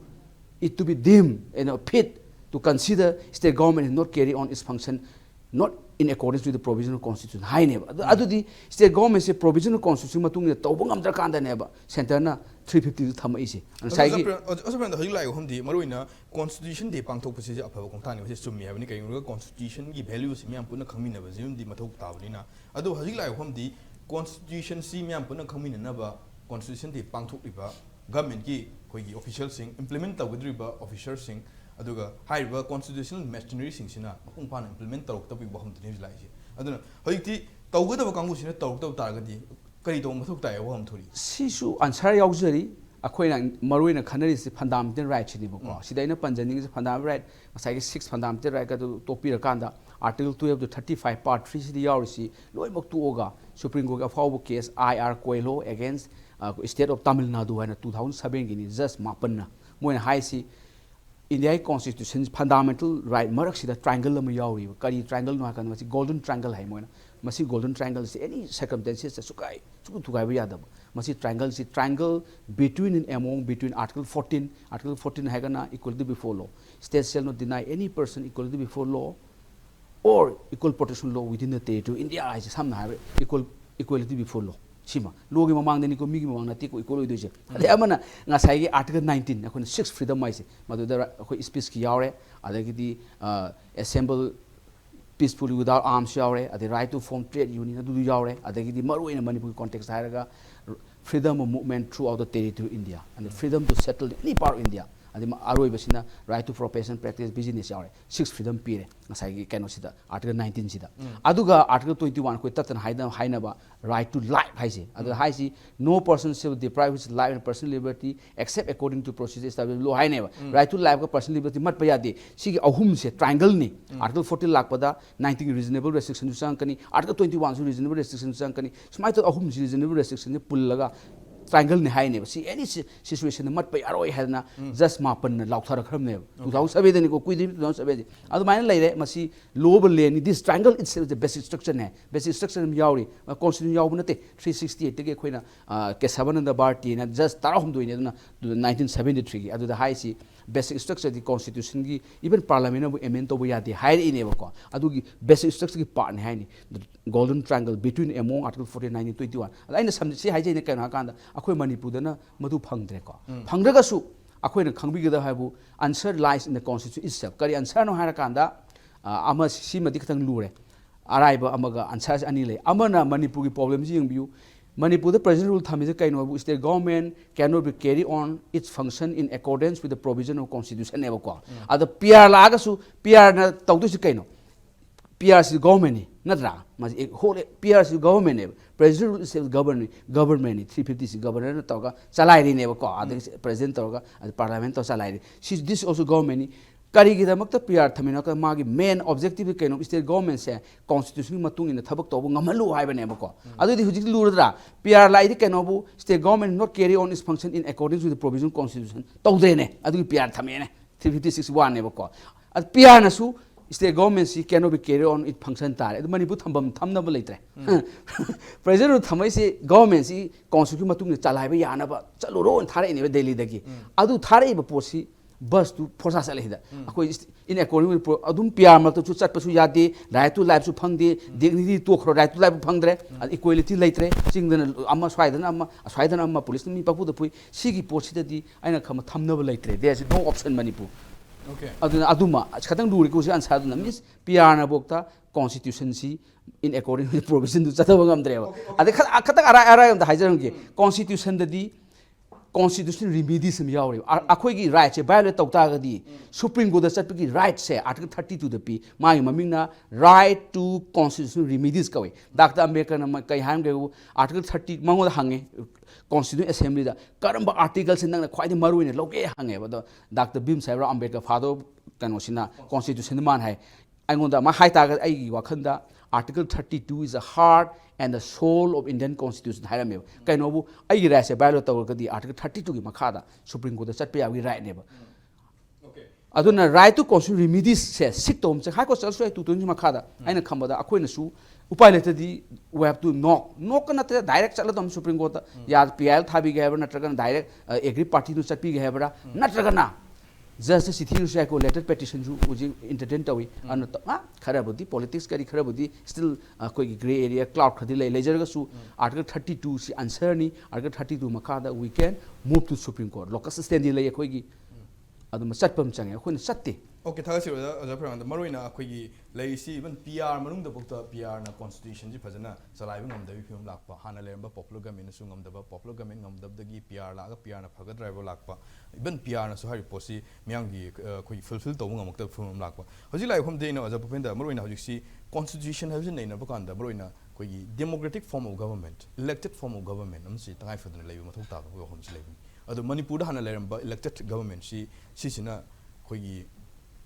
it to be deemed, you know, fit to consider state government has not carry on its function not in accordance with the provision of constitution ꯍꯥꯏꯅꯦꯕ꯫ ꯑꯗꯨ ꯑꯗꯨꯗꯤ state government say provision of constitution ꯃꯇꯨꯡ ꯏꯟꯅ ꯇꯧꯕ ꯉꯝꯗ꯭ꯔꯀꯥꯟꯗꯅꯦꯕ centre ꯅ three fifty ꯗꯨ ꯊꯝꯃꯛꯏꯁꯦ꯫ ꯉꯁꯥꯏꯒꯤ ꯑꯣꯖꯥ ꯄ꯭ꯔꯦꯝ, ꯑꯣꯖꯥ ꯄ꯭ꯔꯦꯝꯗ, ꯍꯧꯖꯤꯛ ꯂꯥꯛꯏꯕ ꯋꯥꯐꯝꯗꯤ ꯃꯔꯨꯑꯣꯏꯅ Constitution Day ꯄꯥꯡꯊꯣꯛꯄꯁꯤꯁꯨ ꯑꯐꯕ ꯈꯣꯡꯊꯥꯡꯅꯤ, ꯃꯁꯤ ꯆꯨꯝꯃꯤ ꯍꯥꯏꯕꯅꯤ꯫ ꯀꯩꯒꯤꯅꯣꯗ Constitution ꯒꯤ value ꯁꯤ ꯃꯤꯌꯥꯝ ꯄꯨꯟꯅ ꯈꯪꯃꯤꯟꯅꯕꯁꯤꯃꯗꯤ ꯃꯊꯧ ꯇꯥꯕꯅꯤꯅ꯫ ꯑꯗꯣ ꯍꯧꯖꯤꯛ ꯂꯥꯛꯏꯕ ꯋꯥꯐꯝꯗꯤ Constitution ꯁꯤ ꯃꯤꯌꯥꯝ ꯄꯨꯟꯅ ꯈꯪꯃꯤꯟꯅꯅꯕ Constitution Day ꯄꯥꯡꯊꯣꯛꯂꯤꯕ government ꯀꯤ ꯑꯩꯈꯣꯏꯒꯤ official ꯁꯤꯡ, implement ꯇꯧꯒꯗꯧꯔꯤꯕ officer ꯁꯤꯡ, ꯑꯗꯨꯒ ꯍꯥꯏꯔꯤꯕ constitutional machinery ꯁꯤꯡꯁꯤꯅ ꯃꯄꯨꯡ ꯐꯥꯅ implement ꯇꯧꯔꯛꯇꯕꯒꯤ ꯋꯥꯐꯝꯗꯨꯅꯤ ꯍꯧꯖꯤꯛ ꯂꯥꯛꯏꯁꯦ꯫ ꯑꯗꯨꯅ ꯍꯧꯖꯤꯛꯇꯤ ꯇꯧꯒꯗꯕ ꯀꯥꯡꯕꯨꯁꯤꯅ ꯇꯧꯔꯛꯇꯕ ꯇꯥꯔꯒꯗꯤ ꯀꯔꯤ ꯇꯧꯕ ꯃꯊꯧ ꯇꯥꯏ ꯋꯥꯐꯝ ꯊꯣꯛꯂꯤ? ꯁꯤꯁꯨ answer ꯌꯥꯎꯖꯔꯤ꯫ ꯑꯩꯈꯣꯏꯅ ꯃꯔꯨꯑꯣꯏꯅ ꯈꯟꯅꯔꯤꯁꯤ fundamental right ꯁꯤꯅꯦꯕꯀꯣ꯫ ꯁꯤꯗ ꯑꯩꯅ ꯄꯟꯖꯅꯤꯡꯉꯤꯁꯦ fundamental right, ꯉꯁꯥꯏꯒꯤ six fundamental right ꯑꯗꯨ ꯇꯣꯛꯄꯤꯔꯀꯥꯟꯗ Article twelve to thirty five part three ꯁꯤꯗ ꯌꯥꯎꯔꯤꯁꯤ ꯂꯣꯏꯅꯃꯛ ꯇꯣꯛꯑꯒ Supreme Court ꯀꯤ ꯑꯐꯥꯎꯕ case I R Coelho against, uh, State of Tamil Nadu ꯍꯥꯏꯅ two thousand seven Guinea, judge ꯃꯥꯄꯟꯅ꯫ ꯃꯣꯏꯅ ꯍꯥꯏꯁꯤ India ꯒꯤ Constitution fundamental right ꯃꯔꯛꯁꯤꯗ triangle ꯑꯃ ꯌꯥꯎꯔꯤꯕ꯫ ꯀꯔꯤ triangle ꯅꯣ ꯍꯥꯏ ꯀꯥꯟꯗ ꯃꯁꯤ Golden Triangle ꯍꯥꯏ ꯃꯣꯏꯅ꯫ ꯃꯁꯤ Golden Triangle ꯁꯤ any circumstances ꯇ ꯁꯨꯀꯥꯏ ꯁꯨꯛꯊꯨ ꯊꯨꯒꯥꯏꯕ ꯌꯥꯗꯕ꯫ ꯃꯁꯤ triangle ꯁꯤ triangle between and among, between Article fourteen, Article fourteen ꯍꯥꯏꯔꯒꯅ equality before law, state shall not deny any person equality before law or equal protection law within the territory of India ꯍꯥꯏꯁꯦ ꯁꯝꯅ ꯍꯥꯏꯔꯕꯗ equal, equality before law꯫ ꯁꯤꯃ law ꯒꯤ ꯃꯃꯥꯡꯗꯅꯤꯀꯣ, ꯃꯤꯒꯤ ꯃꯃꯥꯡ ꯅꯠꯇꯦꯀꯣ equal ꯑꯣꯏꯗꯣꯏꯁꯦ꯫ ꯑꯗꯩ ꯑꯃꯅ ꯉꯁꯥꯏꯒꯤ Article nineteen, ꯑꯩꯈꯣꯏꯅ sixth freedom ꯍꯥꯏꯁꯦ, ꯃꯗꯨꯗ ꯑꯩꯈꯣꯏ speech ꯀꯤ ꯌꯥꯎꯔꯦ, ꯑꯗꯒꯤꯗꯤ, ꯑ, assemble peacefully without arms ꯌꯥꯎꯔꯦ, ꯑꯗꯩ right to form trade union ꯑꯗꯨꯗꯨ ꯌꯥꯎꯔꯦ, ꯑꯗꯒꯤꯗꯤ ꯃꯔꯨꯑꯣꯏꯅ ꯃꯅꯤꯄꯨꯔꯒꯤ context ꯍꯥꯏꯔꯒ freedom of movement throughout the territory of India and freedom to settle in any part of India, ꯑꯗꯩ ꯑꯔꯣꯏꯕꯁꯤꯅ right to profession, practice, business ꯌꯥꯎꯔꯦ꯫ Sixth freedom ꯄꯤꯔꯦ ꯉꯁꯥꯏꯒꯤ ꯀꯩꯅꯣꯁꯤꯗ, Article nineteen ꯁꯤꯗ꯫ ꯑꯗꯨꯒ Article twenty one, ꯑꯩꯈꯣꯏ ꯇꯠꯇꯅ ꯍꯥꯏꯅ-, ꯍꯥꯏꯅꯕ right to life ꯍꯥꯏꯁꯦ, ꯑꯗꯨꯗ ꯍꯥꯏꯁꯤ, "No person shall be deprived of his life and personal liberty except according to procedure established by law" ꯍꯥꯏꯅꯦꯕ꯫ Right to life ꯀ personal liberty ꯃꯠꯄ ꯌꯥꯗꯦ꯫ ꯁꯤꯒꯤ ꯑꯍꯨꯝꯁꯦ triangle ꯅꯤ꯫ Article fourteen ꯂꯥꯛꯄꯗ nineteen ꯒꯤ reasonable restriction ꯁꯨ ꯆꯪꯉꯛꯀꯅꯤ, Article twenty one ꯁꯨ reasonable restriction ꯁꯨ ꯆꯪꯉꯛꯀꯅꯤ꯫ ꯁꯨꯃꯥꯏꯅ ꯇꯧꯗꯅ ꯑꯍꯨꯝꯁꯤ reasonable restriction ꯁꯦ ꯄꯨꯜꯂꯒ triangle ꯅꯤ ꯍꯥꯏꯅꯦꯕ꯫ ꯁꯤ any si-, situation ꯗ ꯃꯠꯄ ꯌꯥꯔꯣꯏ ꯍꯥꯏꯗꯅ judge ꯃꯥꯄꯟꯅ ꯂꯥꯎꯊꯔꯛꯈ꯭ꯔꯕꯅꯦꯕ꯫ Two thousand seven ꯗꯅꯤꯀꯣ, ꯀꯨꯏꯗ꯭ꯔꯤꯕ two thousand seven ꯁꯦ꯫ ꯑꯗꯨꯃꯥꯏꯅ ꯂꯩꯔꯦ꯫ ꯃꯁꯤ law ꯕꯨ ꯂꯩꯔꯅꯤ, this triangle itself is a basic structure ꯅꯦ, basic structure ꯑꯃ ꯌꯥꯎꯔꯤ꯫ ꯑ, constitution ꯌꯥꯎꯕ ꯅꯠꯇꯦ, three sixty eight ꯇꯒꯤ ꯑꯩꯈꯣꯏꯅ, ꯑ, ꯀꯦꯁꯕꯥꯅꯟꯗ ꯚꯥꯔꯇꯤꯅ judge ꯇꯔꯥꯍꯨꯝꯗꯣꯏꯅꯦ ꯑꯗꯨꯅ, ꯑꯗꯨꯗ nineteen seventy three ꯒꯤ ꯑꯗꯨꯗ ꯍꯥꯏꯁꯤ, basic structure ꯗꯤ constitution ꯒꯤ, even parliament ꯅꯕꯨ amend ꯇꯧꯕ ꯌꯥꯗꯦ ꯍꯥꯏꯔꯛꯏꯅꯦꯕꯀꯣ꯫ ꯑꯗꯨꯒꯤ basic structure ꯒꯤ part ꯅꯤ ꯍꯥꯏꯅꯤ, the golden triangle between among article fourteen, nineteen, twenty-one꯫ ꯑꯗ ꯑꯩꯅ ꯁꯝ-, ꯁꯤ ꯍꯥꯏꯖꯩꯅ ꯀꯩꯅꯣ ꯍꯥꯏꯀꯥꯟꯗ, ꯑꯩꯈꯣꯏ ꯃꯅꯤꯄꯨꯔꯗꯅ ꯃꯗꯨ ꯐꯪꯗ꯭ꯔꯦꯀꯣ꯫ ꯐꯪꯗ꯭ꯔꯒꯁꯨ ꯑꯩꯈꯣꯏꯅ ꯈꯪꯕꯤꯒꯗꯕ ꯍꯥꯏꯕꯨ, answer lies in the constitution itself꯫ ꯀꯔꯤ answer ꯅꯣ ꯍꯥꯏꯔꯀꯥꯟꯗ, ꯑ, ꯑꯃ ꯁꯤꯃꯗꯤ ꯈꯤꯇꯪ ꯂꯨꯔꯦ꯫ ꯑꯔꯥꯏꯕ ꯑꯃꯒ answer ꯑꯅꯤ ꯂꯩ꯫ ꯑꯃꯅ ꯃꯅꯤꯄꯨꯔꯒꯤ problem ꯁꯤ ꯌꯦꯡꯕꯤꯌꯨ꯫ ꯃꯅꯤꯄꯨꯔꯗ present rule ꯊꯝꯃꯤꯁꯦ ꯀꯩꯅꯣ ꯍꯥꯏꯕꯨ, state government cannot be carry on its function in accordance with the provision of constitution ꯅꯦꯕꯀꯣ꯫ ꯑꯗ P R ꯂꯥꯛꯑꯒꯁꯨ, P R ꯅ ꯇꯧꯗꯣꯏꯁꯤ ꯀꯩꯅꯣ? P R ꯁꯤ government ꯅꯤ, ꯅꯠꯇ꯭ꯔꯥ? ꯃꯥꯁꯤ whole P R ꯁꯤ government ꯅꯦꯕ꯫ Present rule is government, government ꯅꯤ, three fifty ꯁꯤ governor ꯅ ꯇꯧꯔꯒ ꯆꯂꯥꯏꯔꯤꯅꯦꯕꯀꯣ꯫ ꯑꯗꯒꯤ president ꯇꯧꯔꯒ, ꯑꯗ parliament ꯇꯧꯔꯒ ꯆꯂꯥꯏꯔꯤ꯫ ꯁꯤ, this also government ꯅꯤ꯫ ꯀꯔꯤꯒꯤꯗꯃꯛꯇ P R ꯊꯝꯃꯤꯅꯣ? ꯃꯥꯒꯤ main objective ꯀꯩꯅꯣ? State government ꯁꯦ constitution ꯒꯤ ꯃꯇꯨꯡ ꯏꯟꯅ ꯊꯕꯛ ꯇꯧꯕ ꯉꯝꯍꯜꯂꯨ ꯍꯥꯏꯕꯅꯦꯕꯀꯣ꯫ ꯑꯗꯨꯗꯤ ꯍꯧꯖꯤꯛ ꯂꯨꯔꯗ꯭ꯔꯥ? P R ꯂꯥꯛꯏꯗꯤ ꯀꯩꯅꯣꯕꯨ, state government not carry on its function in accordance with the provision of constitution ꯇꯧꯗ꯭ꯔꯦꯅꯦ꯫ ꯑꯗꯨꯒꯤ P R ꯊꯝꯃꯦꯅꯦ꯫ Three fifty six one ꯅꯦꯕꯀꯣ꯫ ꯑꯗꯨ P R ꯅꯁꯨ state government ꯁꯤ cannot be carry on its function ꯇꯥꯔꯦ꯫ ꯑꯗꯨ ꯃꯅꯤꯄꯨꯔ ꯊꯝꯐꯝ ꯊꯝꯅꯕ ꯂꯩꯇ꯭ꯔꯦ꯫ Present rule ꯊꯝꯃꯛꯏꯁꯤ government ꯁꯤ constitution ꯒꯤ ꯃꯇꯨꯡ ꯏꯟꯅ ꯆꯂꯥꯏꯕ ꯌꯥꯅꯕ ꯆꯠꯂꯨꯔꯣꯅ ꯊꯥꯔꯛꯏꯅꯦꯕ ꯗꯦꯜꯂꯤꯗꯒꯤ꯫ ꯑꯗꯨ ꯊꯥꯔꯛꯏꯕ ꯄꯣꯠꯁꯤ bus ꯇꯨ ꯐꯣꯔꯁꯥ ꯆꯠꯂꯦ ꯁꯤꯗ꯫ ꯑꯩꯈꯣꯏ ꯏꯁ-, in accordance with pro-, ꯑꯗꯨꯝ P R ꯃꯔꯛꯇꯁꯨ ꯆꯠꯄꯁꯨ ꯌꯥꯗꯦ, right to life ꯁꯨ ꯐꯪꯗꯦ, dignity ꯇꯣꯛꯈ꯭ꯔꯣ, right to life ꯐꯪꯗ꯭ꯔꯦ, ꯑꯗ equality ꯂꯩꯇ꯭ꯔꯦ, ꯆꯤꯡꯗꯅ ꯑꯃ, ꯁ꯭ꯋꯥꯏꯗꯅ ꯑꯃ, ꯑꯁ꯭ꯋꯥꯏꯗꯅ ꯑꯃ, police ꯅ ꯃꯤ ꯄꯪꯐꯨꯗ ꯐꯨꯏ꯫ ꯁꯤꯒꯤ ꯄꯣꯠꯁꯤꯗꯗꯤ ꯑꯩꯅ ꯈꯟꯕ ꯊꯝꯅꯕ ꯂꯩꯇ꯭ꯔꯦ꯫ There is no option Manipur. Okay꯫ ꯑꯗꯨꯅ ꯑꯗꯨꯃ ꯈꯤꯇꯪ ꯂꯨꯔꯦꯀꯣ ꯍꯧꯖꯤꯛ answer ꯗꯨꯅ꯫ Means P R ꯅꯐꯥꯎꯗ constitution ꯁꯤ in accordance with provision ꯗꯨ ꯆꯠꯊꯕ ꯉꯝꯗ꯭ꯔꯦꯕ꯫ Okay, okay꯫ ꯑꯗꯩ ꯈ-, ꯈꯤꯇꯪ ꯑꯔꯥꯏ ꯑꯔꯥꯏꯕ ꯑꯝꯇ ꯍꯥꯏꯖꯔꯝꯒꯦ꯫ Constitution ꯗꯗꯤ constitutional remedies ꯑꯃ ꯌꯥꯎꯔꯤꯕ꯫ ꯑ-, ꯑꯩꯈꯣꯏꯒꯤ right ꯁꯦ violate ꯇꯧ ꯇꯥꯔꯒꯗꯤ Supreme Court ꯇ ꯆꯠꯄꯒꯤ right ꯁꯦ article thirty two ꯗ ꯄꯤ꯫ ꯃꯥꯒꯤ ꯃꯃꯤꯡꯅ right to constitutional remedies ꯀꯧꯏ꯫ ꯗꯥꯛꯇꯔ ꯑꯝꯕꯦꯗꯀꯔꯅ ꯃ-, ꯀꯩ ꯍꯥꯏꯔꯝꯒꯦꯕꯨ, article thirty, ꯃꯉꯣꯟꯗ ꯍꯪꯉꯦ Constituent Assembly ꯗ, "ꯀꯔꯝꯕ article ꯁꯦ ꯅꯪꯅ ꯈ꯭ꯋꯥꯏꯗꯒꯤ ꯃꯔꯨ ꯑꯣꯏꯅ ꯂꯧꯒꯦ?" ꯍꯪꯉꯦꯕ꯫ ꯑꯗꯣ ꯗꯥꯛꯇꯔ ꯚꯤꯝ ꯁꯥꯏꯕꯔꯥꯎ ꯑꯝꯕꯦꯗꯀꯔ, father of ꯀꯩꯅꯣꯁꯤꯅ, constitution ꯗ ꯃꯥꯅ ꯍꯥꯏ, ꯑꯩꯉꯣꯟꯗ ꯃꯥ ꯍꯥꯏꯇꯥꯔꯒꯗꯤ, ꯑꯩꯒꯤ ꯋꯥꯈꯜꯗ article thirty two is the heart and the soul of Indian constitution ꯍꯥꯏꯔꯝꯃꯦꯕ꯫ ꯀꯩꯅꯣꯕꯨ, ꯑꯩꯒꯤ right ꯁꯦ violate ꯇꯧꯔꯒꯗꯤ article thirty two ꯒꯤ ꯃꯈꯥꯗ Supreme Court ꯇ ꯆꯠꯄ ꯌꯥꯕꯒꯤ right ꯅꯦꯕ꯫ Okay꯫ ꯑꯗꯨꯅ right to constitutional remedies ꯁꯦ ꯁꯤꯛ ꯇꯧꯕ ꯑꯃ ꯆꯪꯉꯦ꯫ High Court ꯆꯠꯂꯁꯨ ꯌꯥꯏ, two twenty ꯃꯈꯥꯗ꯫ ꯑꯩꯅ ꯈꯟꯕꯗ ꯑꯩꯈꯣꯏꯅꯁꯨ ꯎꯄꯥꯏ ꯂꯩꯇ꯭ꯔꯗꯤ we have to knock, knock ꯀ ꯅꯠꯇ꯭ꯔꯦ, direct ꯆꯠꯂꯗꯕꯅꯤ Supreme Court ꯇ꯫ ꯌꯥ-, P I L ꯊꯥꯕꯤꯒꯦ ꯍꯥꯏꯕ꯭ꯔꯥ, ꯅꯠꯇ꯭ꯔꯒꯅ direct, ꯑ, aggrieved party ꯗꯨ ꯆꯠꯄꯤꯒꯦ ꯍꯥꯏꯕ꯭ꯔꯥ, ꯅꯠꯇ꯭ꯔꯒꯅ ꯖꯁꯇ ꯆꯤꯊꯤꯔꯁꯨ ꯌꯥꯏꯀꯣ, ꯂꯦꯇꯔ ꯄꯦꯇꯤꯁꯟꯁꯨ ꯍꯧꯖꯤꯛ ꯏꯟꯇꯔꯇꯦꯟ ꯇꯧꯏ꯫ ꯑꯗꯨꯅ ꯇ- ꯉꯥꯏꯍꯥꯛ ꯈꯔꯕꯨꯗꯤ ꯄꯣꯂꯤꯇꯤꯛꯁ ꯀꯔꯤ ꯈꯔꯕꯨꯗꯤ ꯁ꯭ꯇꯤꯜ ꯑꯩꯈꯣꯏꯒꯤ ꯒ꯭ꯔꯦ ꯑꯦꯔꯤꯌꯥ ꯀ꯭ꯂꯥꯎꯗ ꯈꯔꯗꯤ ꯂꯩ꯫ ꯂꯩꯖꯔꯒꯁꯨ ꯑꯥꯔꯇꯤꯀꯜ ꯊꯥꯔꯇꯤ ꯇꯨ ꯁꯤ ꯑꯟꯁꯔꯅꯤ꯫ ꯑꯥꯔꯇꯤꯀꯜ ꯊꯥꯔꯇꯤ ꯇꯨ ꯃꯈꯥꯗ we can move to Supreme Court, locust ꯁ꯭ꯇꯦꯗꯤ ꯂꯩ ꯑꯩꯈꯣꯏꯒꯤ꯫ ꯑꯗꯨꯃ ꯆꯠꯄ ꯑꯃ ꯆꯪꯉꯦ, ꯑꯩꯈꯣꯏꯅ ꯆꯠꯇꯦ꯫ ꯑꯣꯀꯦ, ꯊꯥꯒꯠꯆꯔꯤ ꯑꯣꯖꯥ, ꯑꯣꯖꯥ ꯐ꯭ꯔꯦꯝꯀꯥꯟꯇ꯫ ꯃꯔꯨꯑꯣꯏꯅ ꯑꯩꯈꯣꯏꯒꯤ ꯂꯩꯔꯤꯁꯤ ꯏꯚꯟ ꯄꯤ ꯑꯥꯔ ꯃꯅꯨꯡꯗꯐꯥꯎꯗ ꯄꯤ ꯑꯥꯔꯅ ꯀꯣꯟꯁꯇꯤꯇ꯭ꯌꯨꯁꯟꯁꯤ ꯐꯖꯅ ꯆꯂꯥꯏꯕ ꯉꯝꯗꯕꯒꯤ ꯐꯤꯕꯝ ꯂꯥꯛꯄ, ꯍꯥꯟꯅ ꯂꯩꯔꯝꯕ ꯄꯣꯄꯨꯂꯔ ꯒꯃꯦꯟꯅꯁꯨ ꯉꯝꯗꯕ, ꯄꯣꯄꯨꯂꯔ ꯒꯃꯦꯟ ꯉꯝꯗꯕꯗꯒꯤ ꯄꯤ ꯑꯥꯔ ꯂꯥꯛꯑꯒ ꯄꯤ ꯑꯥꯔꯅ ꯐꯒꯗ꯭ꯔꯥ ꯍꯥꯏꯕ ꯂꯥꯛꯄ, ꯏꯚꯟ ꯄꯤ ꯑꯥꯔꯅꯁꯨ ꯍꯥꯏꯔꯤꯕ ꯄꯣꯠꯁꯤ ꯃꯤꯌꯥꯝꯒꯤ ꯑ, ꯑꯩꯈꯣꯏꯒꯤ ꯐꯨꯜꯐꯤꯜ ꯇꯧꯕ ꯉꯝꯃꯛꯇꯕ ꯐꯤꯕꯝ ꯑꯃ ꯂꯥꯛꯄ꯫ ꯍꯧꯖꯤꯛ ꯂꯥꯛꯏꯕ ꯃꯐꯝꯗ ꯑꯩꯅ ꯑꯣꯖꯥ ꯚꯨꯄꯦꯟꯗ ꯃꯔꯨꯑꯣꯏꯅ ꯍꯧꯖꯤꯛꯁꯤ ꯀꯣꯟꯁꯇꯤꯇ꯭ꯌꯨꯁꯟ ꯍꯥꯏꯕꯁꯤ ꯅꯩꯅꯕ ꯀꯥꯟꯗ ꯃꯔꯨꯑꯣꯏꯅ ꯑꯩꯈꯣꯏꯒꯤ democratic form of government, elected form of government ꯑꯃꯁꯤ ꯇꯉꯥꯏ ꯐꯗꯅ ꯂꯩꯕ ꯃꯊꯧ ꯇꯥꯕꯒꯤ ꯋꯥꯐꯝꯁꯤ ꯂꯩꯕꯅꯤ꯫ ꯑꯗꯣ ꯃꯅꯤꯄꯨꯔꯗ ꯍꯥꯟꯅ ꯂꯩꯔꯝꯕ ꯏꯂꯦꯛꯇꯦꯠ ꯒꯕꯔꯟꯃꯦꯟꯁꯤ ꯁꯤꯁꯤꯅ ꯑꯩꯈꯣꯏꯒꯤ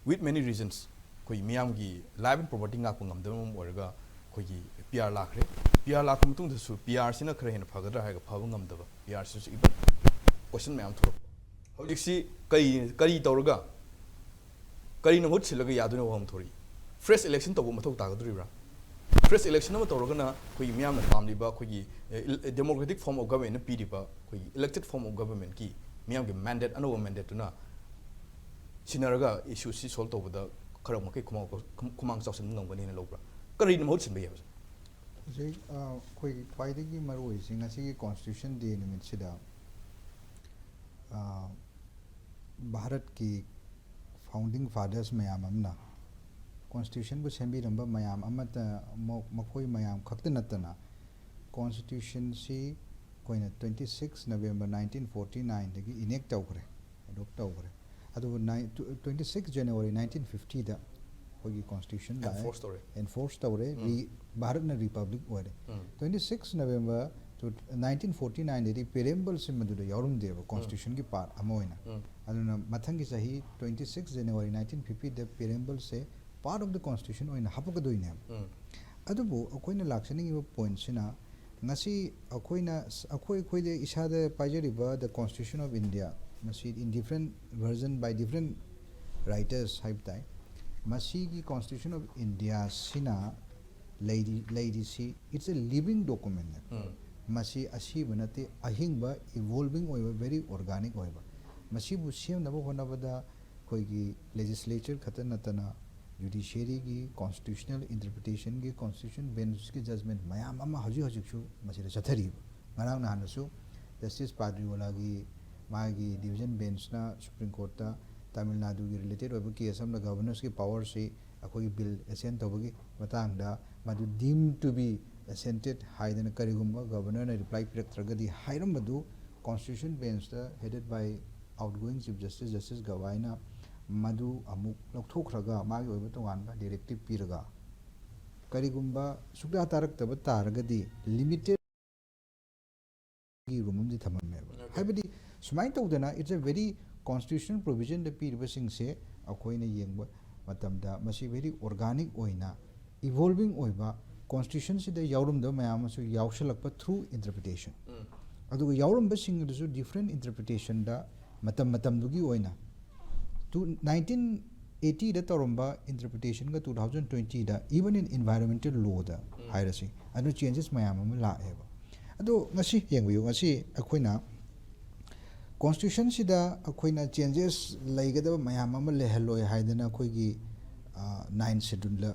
with many reasons ꯑꯩꯈꯣꯏꯒꯤ ꯃꯤꯌꯥꯝꯒꯤ life and property ꯉꯥꯛꯄ ꯉꯝꯗꯕ ꯑꯃ ꯑꯣꯏꯔꯒ ꯑꯩꯈꯣꯏꯒꯤ ꯄꯤ ꯑꯥꯔ ꯂꯥꯛꯈ꯭ꯔꯦ꯫ ꯄꯤ ꯑꯥꯔ ꯂꯥꯛꯄ ꯃꯇꯨꯡꯗꯁꯨ ꯄꯤ ꯑꯥꯔꯁꯤꯅ ꯈꯔ ꯍꯦꯟꯅ ꯐꯒꯗ꯭ꯔꯥ ꯍꯥꯏꯔꯒ ꯐꯕ ꯉꯝꯗꯕ, ꯄꯤ ꯑꯥꯔꯁꯤꯁꯨ even question ꯃꯌꯥꯝ ꯊꯣꯛꯂꯛꯄ꯫ ꯍꯧꯖꯤꯛꯁꯤ ꯀꯔꯤ ꯀꯔꯤ ꯇꯧꯔꯒ ꯀꯔꯤꯅ ꯃꯍꯨꯠ ꯁꯤꯜꯂꯒ ꯌꯥꯗꯣꯏꯅꯣ ꯋꯥꯍꯪ ꯊꯣꯔꯛꯏ꯫ ꯐ꯭ꯔꯦꯁ ꯏꯂꯦꯛꯁꯟ ꯇꯧꯕ ꯃꯊꯧ ꯇꯥꯒꯗꯣꯔꯤꯕ꯭ꯔꯥ? ꯐ꯭ꯔꯦꯁ ꯏꯂꯦꯛꯁꯟ ꯑꯃ ꯇꯧꯔꯒꯅ ꯑꯩꯈꯣꯏꯒꯤ ꯃꯤꯌꯥꯝꯅ ꯄꯥꯝꯂꯤꯕ ꯑꯩꯈꯣꯏꯒꯤ democratic form of governmentꯅ ꯄꯤꯔꯤꯕ ꯑꯩꯈꯣꯏꯒꯤ elected form of governmentꯀꯤ ꯃꯤꯌꯥꯝꯒꯤ ꯃꯦꯟꯗꯦꯠ, ꯑꯅꯧꯕ ꯃꯦꯟꯗꯦꯠꯇꯨꯅ ꯁꯤꯟꯅꯔꯒ ꯏꯁꯨꯁꯤ ꯁꯣꯜꯕ ꯇꯧꯕꯗ ꯈꯔ ꯃꯈꯩ ꯈꯨꯃꯥꯡ ꯈꯨꯃꯥꯡ ꯆꯥꯎꯁꯤꯟꯕ ꯉꯝꯒꯅꯤꯅ ꯂꯧꯕ꯭ꯔꯥ? ꯀꯔꯤꯅ ꯃꯍꯨꯠ ꯁꯤꯟꯕ ꯌꯥꯏ ꯍꯧꯖꯤꯛ? ꯍꯧꯖꯤꯛ ꯑ, ꯑꯩꯈꯣꯏꯒꯤ ꯈ꯭ꯋꯥꯏꯗꯒꯤ ꯃꯔꯨ ꯑꯣꯏꯔꯤꯁꯤ ꯉꯁꯤꯒꯤ ꯀꯣꯟꯁꯇꯤꯇ꯭ꯌꯨꯁꯟ ꯗꯦ ꯅꯨꯃꯤꯠꯁꯤꯗ ꯑ, ꯚꯥꯔꯠꯀꯤ ꯐꯥꯎꯟꯗꯤꯡ ꯐꯥꯗꯔꯁ ꯃꯌꯥꯝ ꯑꯃꯅ ꯀꯣꯟꯁꯇꯤꯇ꯭ꯌꯨꯁꯟꯕꯨ ꯁꯦꯝꯕꯤꯔꯝꯕ ꯃꯌꯥꯝ ꯑꯃꯠꯇ ꯃ- ꯃꯈꯣꯏ ꯃꯌꯥꯝ ꯈꯛꯇ ꯅꯠꯇꯅ ꯀꯣꯟꯁꯇꯤꯇ꯭ꯌꯨꯁꯟꯁꯤ ꯑꯩꯈꯣꯏꯅ twenty six November nineteen forty nineꯗꯒꯤ enact ꯇꯧꯈ꯭ꯔꯦ, ꯑꯦꯗꯣꯞ ꯇꯧꯈ꯭ꯔꯦ꯫ ꯑꯗꯨꯕꯨ twenty six January nineteen fiftyꯗ ꯑꯩꯈꯣꯏꯒꯤ ꯀꯣꯟꯁꯇꯤꯇ꯭ꯌꯨꯁꯟ ꯂꯥꯛꯑꯦ, Enforce ꯇꯧꯔꯦ꯫ ꯑꯦꯟꯐꯣꯔꯁ ꯇꯧꯔꯦ, ꯔꯤ- ꯚꯥꯔꯠꯅ ꯔꯤꯄꯕ꯭ꯂꯤꯛ ꯑꯣꯏꯔꯦ꯫ Twenty six November nineteen forty nineꯗꯗꯤ ꯄꯤꯔꯦꯝꯕꯜꯁꯤ ꯃꯗꯨꯗ ꯌꯥꯎꯔꯝꯗꯦꯕ ꯀꯣꯟꯁꯇꯤꯇ꯭ꯌꯨꯁꯟꯒꯤ ꯄꯥꯔꯠ ꯑꯃ ꯑꯣꯏꯅ꯫ ꯑꯗꯨꯅ ꯃꯊꯪꯒꯤ ꯆꯍꯤ twenty six January nineteen fiftyꯗ ꯄꯤꯔꯦꯝꯕꯜꯁꯦ part of the constitution ꯑꯣꯏꯅ ꯍꯥꯞꯄꯛꯀꯗꯣꯏꯅꯦꯕ꯫ ꯑꯗꯨꯕꯨ ꯑꯩꯈꯣꯏꯅ ꯂꯥꯛꯆꯅꯤꯡꯉꯤꯕ ꯄꯣꯏꯟꯠꯁꯤꯅ ꯉꯁꯤ ꯑꯩꯈꯣꯏꯅ ꯑꯩꯈꯣꯏ ꯑꯩꯈꯣꯏꯗ ꯏꯁꯥꯗ ꯄꯥꯏꯖꯔꯤꯕ the Constitution of India, ꯃꯁꯤ in different version by different writers ꯍꯥꯏꯕ ꯇꯥꯏ꯫ ꯃꯁꯤꯒꯤ Constitution of Indiaꯁꯤꯅ ꯂꯩꯔꯤ ꯂꯩꯔꯤꯁꯤ it's a living document ꯅꯦ꯫ ꯃꯁꯤ ꯑꯁꯤꯕ ꯅꯠꯇꯦ, ꯑꯍꯤꯡꯕ, evolving ꯑꯣꯏꯕ, very organic ꯑꯣꯏꯕ꯫ ꯃꯁꯤꯕꯨ ꯁꯦꯝꯅꯕ ꯍꯣꯠꯅꯕꯗ ꯑꯩꯈꯣꯏꯒꯤ ꯂꯦꯖꯤꯁꯂꯦꯆꯔ ꯈꯛꯇ ꯅꯠꯇꯅ ꯖꯨꯗꯤꯁꯤꯌꯔꯤꯒꯤ ꯀꯣꯟꯁꯇꯤꯇ꯭ꯌꯨꯁꯅꯦꯜ ꯏꯟꯇꯔꯄ꯭ꯔꯤꯇꯦꯁꯟꯒꯤ, ꯀꯣꯟꯁꯇꯤꯇ꯭ꯌꯨꯁꯟ ꯕꯦꯟꯁꯀꯤ ꯖꯖꯃꯦꯟ ꯃꯌꯥꯝ ꯑꯃ ꯍꯧꯖꯤꯛ ꯍꯧꯖꯤꯛꯁꯨ ꯃꯁꯤꯗ ꯆꯠꯊꯔꯤꯕ꯫ ꯉꯔꯥꯡ ꯅꯍꯥꯟꯗꯁꯨ ꯖꯁꯇꯤꯁ ꯄꯥꯗ꯭ꯔꯤꯋꯥꯂꯥꯒꯤ ꯃꯥꯒꯤ ꯗꯤꯕꯤꯖꯟ ꯕꯦꯟꯁꯅ ꯁꯨꯄ꯭ꯔꯤꯝ ꯀꯣꯔꯠꯇ ꯇꯥꯃꯤꯜ ꯅꯥꯗꯨꯒꯤ ꯔꯤꯂꯦꯇꯦꯠ ꯑꯣꯏꯕ ꯀꯦꯁ ꯑꯃꯗ ꯒꯚꯔꯅꯔꯁꯀꯤ ꯄꯋꯥꯔꯁꯤ ꯑꯩꯈꯣꯏꯒꯤ ꯕꯤꯜ ꯑꯦꯁꯦꯟ ꯇꯧꯕꯒꯤ ꯃꯇꯥꯡꯗ ꯃꯗꯨ ꯗꯤꯝ ꯇꯨ ꯕꯤ ꯑꯦꯁꯦꯟꯇꯦꯠ ꯍꯥꯏꯗꯅ ꯀꯔꯤꯒꯨꯝꯕ ꯒꯚꯔꯅꯔꯅ ꯔꯤꯄ꯭ꯂꯥꯏ ꯄꯤꯔꯛꯇ꯭ꯔꯒꯗꯤ ꯍꯥꯏꯔꯝꯕꯗꯨ ꯀꯣꯟꯁꯇꯤꯇ꯭ꯌꯨꯁꯟ ꯕꯦꯟꯁꯇ ꯍꯦꯗꯦꯠ ꯕꯥꯏ ꯑꯥꯎꯠꯒꯣꯌꯤꯡ ꯆꯤꯐ ꯖꯁꯇꯤꯁ ꯖꯁꯇꯤꯁ ꯒꯋꯥꯏꯅ ꯃꯗꯨ ꯑꯃꯨꯛ ꯂꯧꯊꯣꯛꯈ꯭ꯔꯒ ꯃꯥꯒꯤ ꯑꯣꯏꯕ ꯇꯣꯉꯥꯟꯕ ꯗꯤꯔꯦꯛꯇꯤꯞ ꯄꯤꯔꯒ ꯀꯔꯤꯒꯨꯝꯕ ꯁꯨꯛꯇꯥ ꯇꯥꯔꯛꯇꯕ ꯇꯥꯔꯒꯗꯤ ꯂꯤꯃꯤꯇꯦꯠ ꯔꯨꯝ ꯑꯃꯗꯤ ꯊꯝꯃꯝꯃꯦꯕ꯫ Okay. ꯍꯥꯏꯕꯗꯤ ꯁꯨꯃꯥꯏꯅ ꯇꯧꯗꯅ it's a very constitutional provisionꯗ ꯄꯤꯔꯤꯕꯁꯤꯡꯁꯦ ꯑꯩꯈꯣꯏꯅ ꯌꯦꯡꯕ ꯃꯇꯝꯗ ꯃꯁꯤ very organic ꯑꯣꯏꯅ evolving ꯑꯣꯏꯕ ꯀꯣꯟꯁꯇꯤꯇ꯭ꯌꯨꯁꯟꯁꯤꯗ ꯌꯥꯎꯔꯝꯗꯕ ꯃꯌꯥꯝ ꯑꯃꯁꯨ ꯌꯥꯎꯁꯜꯂꯛꯄ through interpretation꯫ ꯎꯝ꯫ ꯑꯗꯨꯒ ꯌꯥꯎꯔꯝꯕꯁꯤꯡ ꯑꯗꯨꯁꯨ different interpretationꯗ ꯃꯇꯝ ꯃꯇꯝꯗꯨꯒꯤ ꯑꯣꯏꯅ ꯇꯨ ꯅꯥꯏꯟꯇꯤꯟ ꯑꯩꯠꯇꯤꯗ ꯇꯧꯔꯝꯕ interpretationꯒ two thousand twentyꯗ even in environmental lawꯗ ꯎꯝ꯫ ꯍꯥꯏꯔꯁꯤ ꯑꯗꯨ changes ꯃꯌꯥꯝ ꯑꯃ ꯂꯥꯛꯑꯦꯕ꯫ ꯑꯗꯣ ꯉꯁꯤ ꯌꯦꯡꯕꯤꯌꯨ, ꯉꯁꯤ ꯑꯩꯈꯣꯏꯅ ꯀꯣꯟꯁꯇꯤꯇ꯭ꯌꯨꯁꯟꯁꯤꯗ ꯑꯩꯈꯣꯏꯅ changes ꯂꯩꯒꯗꯕ ꯃꯌꯥꯝ ꯑꯃ ꯂꯩꯍꯜꯂꯣꯏ ꯍꯥꯏꯗꯅ ꯑꯩꯈꯣꯏꯒꯤ ꯅꯥꯏꯟ ꯁꯦꯗꯨꯜꯗ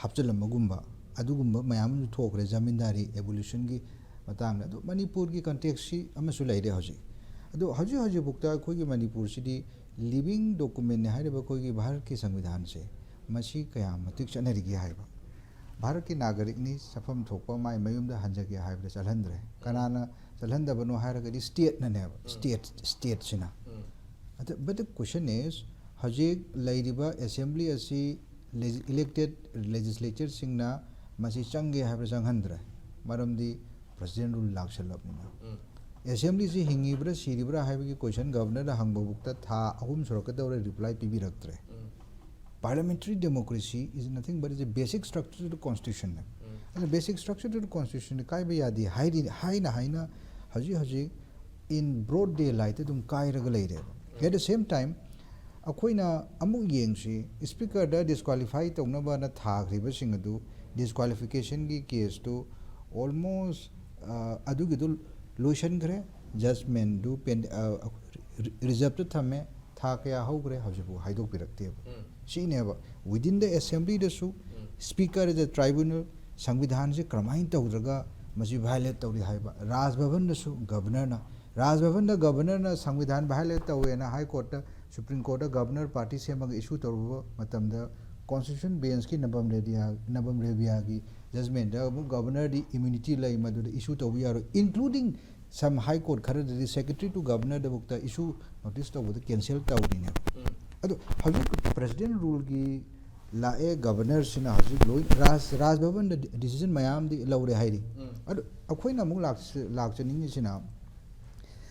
ꯍꯥꯞꯆꯤꯜꯂꯝꯕꯒꯨꯝꯕ ꯑꯗꯨꯒꯨꯝꯕ ꯃꯌꯥꯝ ꯑꯃꯁꯨ ꯊꯣꯛꯈ꯭ꯔꯦ ꯖꯃꯤꯟꯗꯥꯔꯤ abolitionꯒꯤ ꯃꯇꯥꯡꯗ꯫ ꯑꯗꯣ ꯃꯅꯤꯄꯨꯔꯒꯤ contextꯁꯤ ꯑꯃꯁꯨ ꯂꯩꯔꯦ ꯍꯧꯖꯤꯛ꯫ ꯑꯗꯣ ꯍꯧꯖꯤꯛ ꯍꯧꯖꯤꯛꯐꯥꯎꯗ ꯑꯩꯈꯣꯏꯒꯤ ꯃꯅꯤꯄꯨꯔꯁꯤꯗꯤ living documentꯅꯤ ꯍꯥꯏꯔꯤꯕ ꯑꯩꯈꯣꯏꯒꯤ ꯚꯥꯔꯠꯀꯤ ꯁꯪꯕꯤꯙꯥꯟꯁꯦ ꯃꯁꯤ ꯀꯌꯥꯝ ꯃꯇꯤꯛ ꯆꯠꯅꯔꯤꯒꯦ ꯍꯥꯏꯕ꯫ ꯚꯥꯔꯠꯀꯤ ꯅꯥꯒꯔꯤꯛꯅꯤ, ꯆꯠꯐꯝ ꯊꯣꯛꯄ ꯃꯥꯏ ꯃꯌꯨꯝꯗ ꯍꯟꯖꯒꯦ ꯍꯥꯏꯕꯗ ꯆꯠꯍꯟꯗ꯭ꯔꯦ꯫ ꯀꯅꯥꯅ ꯆꯠꯍꯟꯗꯕꯅꯣ ꯍꯥꯏꯔꯒꯗꯤ stateꯅꯅꯦꯕ, ꯎꯝ꯫ State, stateꯁꯤꯅ꯫ ꯎꯝ꯫ ꯑꯗ, but the question is, ꯍꯧꯖꯤꯛ ꯂꯩꯔꯤꯕ assembly ꯑꯁꯤ legi-, elected legislatureꯁꯤꯡꯅ ꯃꯁꯤ ꯆꯪꯒꯦ ꯍꯥꯏꯕꯗ ꯆꯪꯍꯟꯗ꯭ꯔꯦ, ꯃꯔꯝꯗꯤ president rule ꯂꯥꯛꯁꯜꯂꯕꯅꯤꯅ꯫ ꯎꯝ꯫ Assemblyꯁꯤ ꯍꯤꯡꯉꯤꯕ꯭ꯔꯥ ꯁꯤꯔꯤꯕ꯭ꯔꯥ ꯍꯥꯏꯕꯒꯤ question governorꯗ ꯍꯪꯕꯕꯨꯛꯇ ꯊꯥ ꯑꯍꯨꯝ ꯁꯨꯔꯛꯀꯗꯧꯔꯦ, reply ꯄꯤꯕꯤꯔꯛꯇ꯭ꯔꯦ꯫ Um. Parliamentary democracy is nothing but is a basic structure to the constitution꯫ ꯎꯝ꯫ ꯑꯗꯨꯅ basic structure to the constitution ꯀꯥꯏꯕ ꯌꯥꯗꯦ ꯍꯥꯏꯔꯤ, ꯍꯥꯏꯅ ꯍꯥꯏꯅ ꯍꯧꯖꯤꯛ ꯍꯧꯖꯤꯛ in broad daylight ꯑꯗꯨꯝ ꯀꯥꯏꯔꯒ ꯂꯩꯔꯦꯕ꯫ At the same time, ꯑꯩꯈꯣꯏꯅ ꯑꯃꯨꯛ ꯌꯦꯡꯁꯤ, speakerꯗ disqualify ꯇꯧꯅꯕꯅ ꯊꯥꯈ꯭ꯔꯤꯕꯁꯤꯡ ꯑꯗꯨ disqualificationꯒꯤ caseꯇꯨ almost, ꯑ, ꯑꯗꯨꯒꯤꯗꯨ ꯂꯣꯏꯁꯤꯟꯈ꯭ꯔꯦ, judgmentꯗꯨ pen-, ꯑ, reserveꯇ ꯊꯝꯃꯦ꯫ ꯊꯥ ꯀꯌꯥ ꯍꯧꯈ꯭ꯔꯦ, ꯍꯧꯖꯤꯛꯐꯥꯎ ꯍꯥꯏꯗꯣꯛꯄꯤꯔꯛꯇꯦꯕ꯫ ꯁꯤꯅꯦꯕ within the assembly ꯗꯁꯨ Speaker is the tribunal, ꯁꯪꯕꯤꯙꯥꯟꯁꯦ ꯀꯔꯝꯍꯥꯏꯅ ꯇꯧꯗ꯭ꯔꯒ ꯃꯁꯤ violate ꯇꯧꯔꯤ ꯍꯥꯏꯕ꯫ ꯔꯥꯖ ꯚꯕꯟꯗꯁꯨ Governor ꯅ, ꯔꯥꯖ ꯚꯕꯟꯗ Governor ꯅ ꯁꯪꯕꯤꯙꯥꯟ violate ꯇꯧꯋꯦꯅ High Court ꯇ, Supreme Court ꯇ Governor party ꯁꯦꯝꯃꯒ issue ꯇꯧꯔꯨꯕ ꯃꯇꯝꯗ Constitution Bench ꯀꯤ ꯅꯕꯝ ꯔꯦꯕꯤꯌꯥ, ꯅꯕꯝ ꯔꯦꯕꯤꯌꯥꯒꯤ judgment ꯗ ꯑꯃꯨꯛ Governor ꯗꯤ immunity ꯂꯩ, ꯃꯗꯨꯗ issue ꯇꯧꯕ ꯌꯥꯔꯣꯏ, including some High Court ꯈꯔꯗꯗꯤ Secretary to Governor ꯗꯐꯥꯎꯗ issue notice ꯇꯧꯕꯗ cancel ꯇꯧꯔꯤꯅꯦꯕ꯫ ꯑꯗꯣ ꯍꯧꯖꯤꯛ President Rule ꯒꯤ ꯂꯥꯛꯑꯦ, Governor ꯁꯤꯅ ꯍꯧꯖꯤꯛ ꯂꯣꯏ ꯔꯥꯖ, ꯔꯥꯖ ꯚꯕꯟꯗ decision ꯃꯌꯥꯝꯗꯤ ꯂꯧꯔꯦ ꯍꯥꯏꯔꯤ꯫ ꯑꯗꯣ ꯑꯩꯈꯣꯏꯅ ꯑꯃꯨꯛ ꯂꯥꯛꯆ-, ꯂꯥꯛꯆꯅꯤꯡꯉꯤꯁꯤꯅ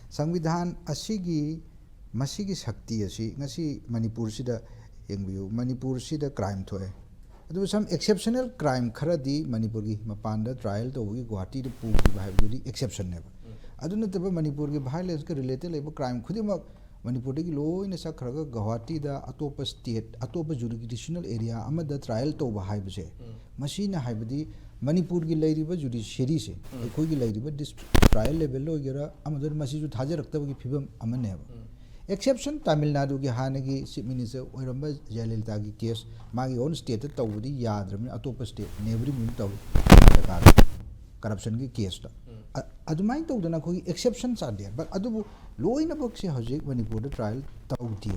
ꯁꯪꯕꯤꯙꯥꯟ ꯑꯁꯤꯒꯤ, ꯃꯁꯤꯒꯤ ꯁꯛꯇꯤ ꯑꯁꯤ ꯉꯁꯤ ꯃꯅꯤꯄꯨꯔꯁꯤꯗ ꯌꯦꯡꯕꯤꯌꯨ, ꯃꯅꯤꯄꯨꯔꯁꯤꯗ crime ꯊꯣꯛꯑꯦ, ꯑꯗꯨꯕꯨ some exceptional crime ꯈꯔꯗꯤ ꯃꯅꯤꯄꯨꯔꯒꯤ ꯃꯄꯥꯟꯗ trial ꯇꯧꯕꯒꯤ ꯒꯨꯋꯥꯍꯥꯇꯤꯗ ꯄꯨꯈꯤꯕ ꯍꯥꯏꯕꯗꯨꯗꯤ exception ꯅꯦꯕ꯫ ꯑꯗꯨ ꯅꯠꯇꯕ ꯃꯅꯤꯄꯨꯔꯒꯤ violence ꯀ related ꯂꯩꯕ crime ꯈꯨꯗꯤꯡꯃꯛ ꯃꯅꯤꯄꯨꯔꯗꯒꯤ ꯂꯣꯏꯅ ꯆꯠꯈ꯭ꯔꯒ ꯒꯨꯋꯥꯍꯥꯇꯤꯗ ꯑꯇꯣꯞꯄ state, ꯑꯇꯣꯞꯄ jurisdictional area ꯑꯃꯗ trial ꯇꯧꯕ ꯍꯥꯏꯕꯁꯦ, ꯃꯁꯤꯅ ꯍꯥꯏꯕꯗꯤ ꯃꯅꯤꯄꯨꯔꯒꯤ ꯂꯩꯔꯤꯕ judiciary ꯁꯦ, ꯑꯩꯈꯣꯏꯒꯤ ꯂꯩꯔꯤꯕ district trial level ꯗ ꯑꯣꯏꯒꯦꯔꯥ ꯑꯃꯗ, ꯃꯁꯤꯁꯨ ꯊꯥꯖꯔꯛꯇꯕꯒꯤ ꯐꯤꯕꯝ ꯑꯃꯅꯦꯕ꯫ Exception, ꯇꯥꯃꯤꯜ ꯅꯥꯗꯨꯒꯤ ꯍꯥꯟꯅꯒꯤ Chief Minister ꯑꯣꯏꯔꯝꯕ ꯖꯌꯂꯂꯤꯇꯥꯒꯤ case ꯃꯥꯒꯤ own state ꯇ ꯇꯧꯕꯗꯤ ꯌꯥꯗ꯭ꯔꯕꯅꯤꯅ ꯑꯇꯣꯞꯄ state, neighbouring ꯑꯗꯨꯝ ꯇꯧꯏ, ꯀꯔꯅꯥꯇꯀꯥꯗ corruption ꯒꯤ case ꯇ꯫ ꯑ-, ꯑꯗꯨꯃꯥꯏꯅ ꯇꯧꯗꯅ ꯑꯩꯈꯣꯏꯒꯤ exceptions are there, but ꯑꯗꯨꯕꯨ ꯂꯣꯏꯅꯃꯛꯁꯦ ꯍꯧꯖꯤꯛ ꯃꯅꯤꯄꯨꯔꯗ trial ꯇꯧꯗꯦ꯫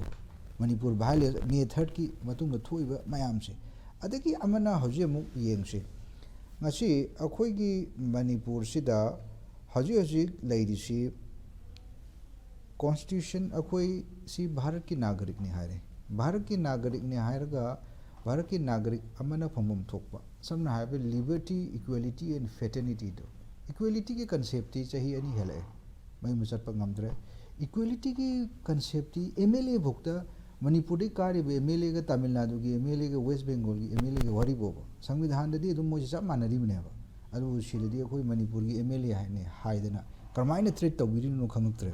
ꯃꯅꯤꯄꯨꯔ violence, May third ꯀꯤ ꯃꯇꯨꯡꯗ ꯊꯣꯛꯏꯕ ꯃꯌꯥꯝꯁꯦ꯫ ꯑꯗꯒꯤ ꯑꯃꯅ ꯍꯧꯖꯤꯛ ꯑꯃꯨꯛ ꯌꯦꯡꯁꯤ, ꯉꯁꯤ ꯑꯩꯈꯣꯏꯒꯤ ꯃꯅꯤꯄꯨꯔꯁꯤꯗ ꯍꯧꯖꯤꯛ ꯍꯧꯖꯤꯛ ꯂꯩꯔꯤꯁꯤ, Constitution, ꯑꯩꯈꯣꯏ ꯁꯤ ꯚꯥꯔꯠꯀꯤ ꯅꯥꯒꯔꯤꯛꯅꯤ ꯍꯥꯏꯔꯦ꯫ ꯚꯥꯔꯠꯀꯤ ꯅꯥꯒꯔꯤꯛꯅꯤ ꯍꯥꯏꯔꯒ ꯚꯥꯔꯠꯀꯤ ꯅꯥꯒꯔꯤꯛ ꯑꯃꯅ ꯐꯪꯐꯝ ꯊꯣꯛꯄ, ꯁꯝꯅ ꯍꯥꯏꯔꯕꯗ liberty, equality and fraternity ꯗꯣ, equality ꯒꯤ concept ꯇꯤ ꯆꯍꯤ ꯑꯅꯤ ꯍꯦꯜꯂꯛꯑꯦ, ꯃꯌꯨꯝꯗ ꯆꯠꯄ ꯉꯝꯗ꯭ꯔꯦ꯫ Equality ꯒꯤ concept T M L A ꯐꯥꯎꯗ, ꯃꯅꯤꯄꯨꯔꯗꯒꯤ ꯀꯥꯔꯤꯕ M L A ꯒ ꯇꯥꯃꯤꯜ ꯅꯥꯗꯨꯒꯤ M L A ꯒ West Bengal ꯒꯤ M L A ꯒ ꯋꯥꯔꯤ ꯐꯥꯎꯕ ꯁꯪꯕꯤꯙꯥꯟꯗꯗꯤ ꯑꯗꯨꯝ ꯃꯣꯏꯁꯦ ꯆꯞ ꯃꯥꯟꯅꯔꯤꯕꯅꯦꯕ꯫ ꯑꯗꯨꯕꯨ ꯁꯤꯗꯗꯤ ꯑꯩꯈꯣꯏ ꯃꯅꯤꯄꯨꯔꯒꯤ M L A ꯍꯥꯏꯅ ꯍꯥꯏꯗꯅ ꯀꯔꯝꯍꯥꯏꯅ treat ꯇꯧꯕꯤꯔꯤꯅꯣ ꯈꯪꯉꯛꯇ꯭ꯔꯦ꯫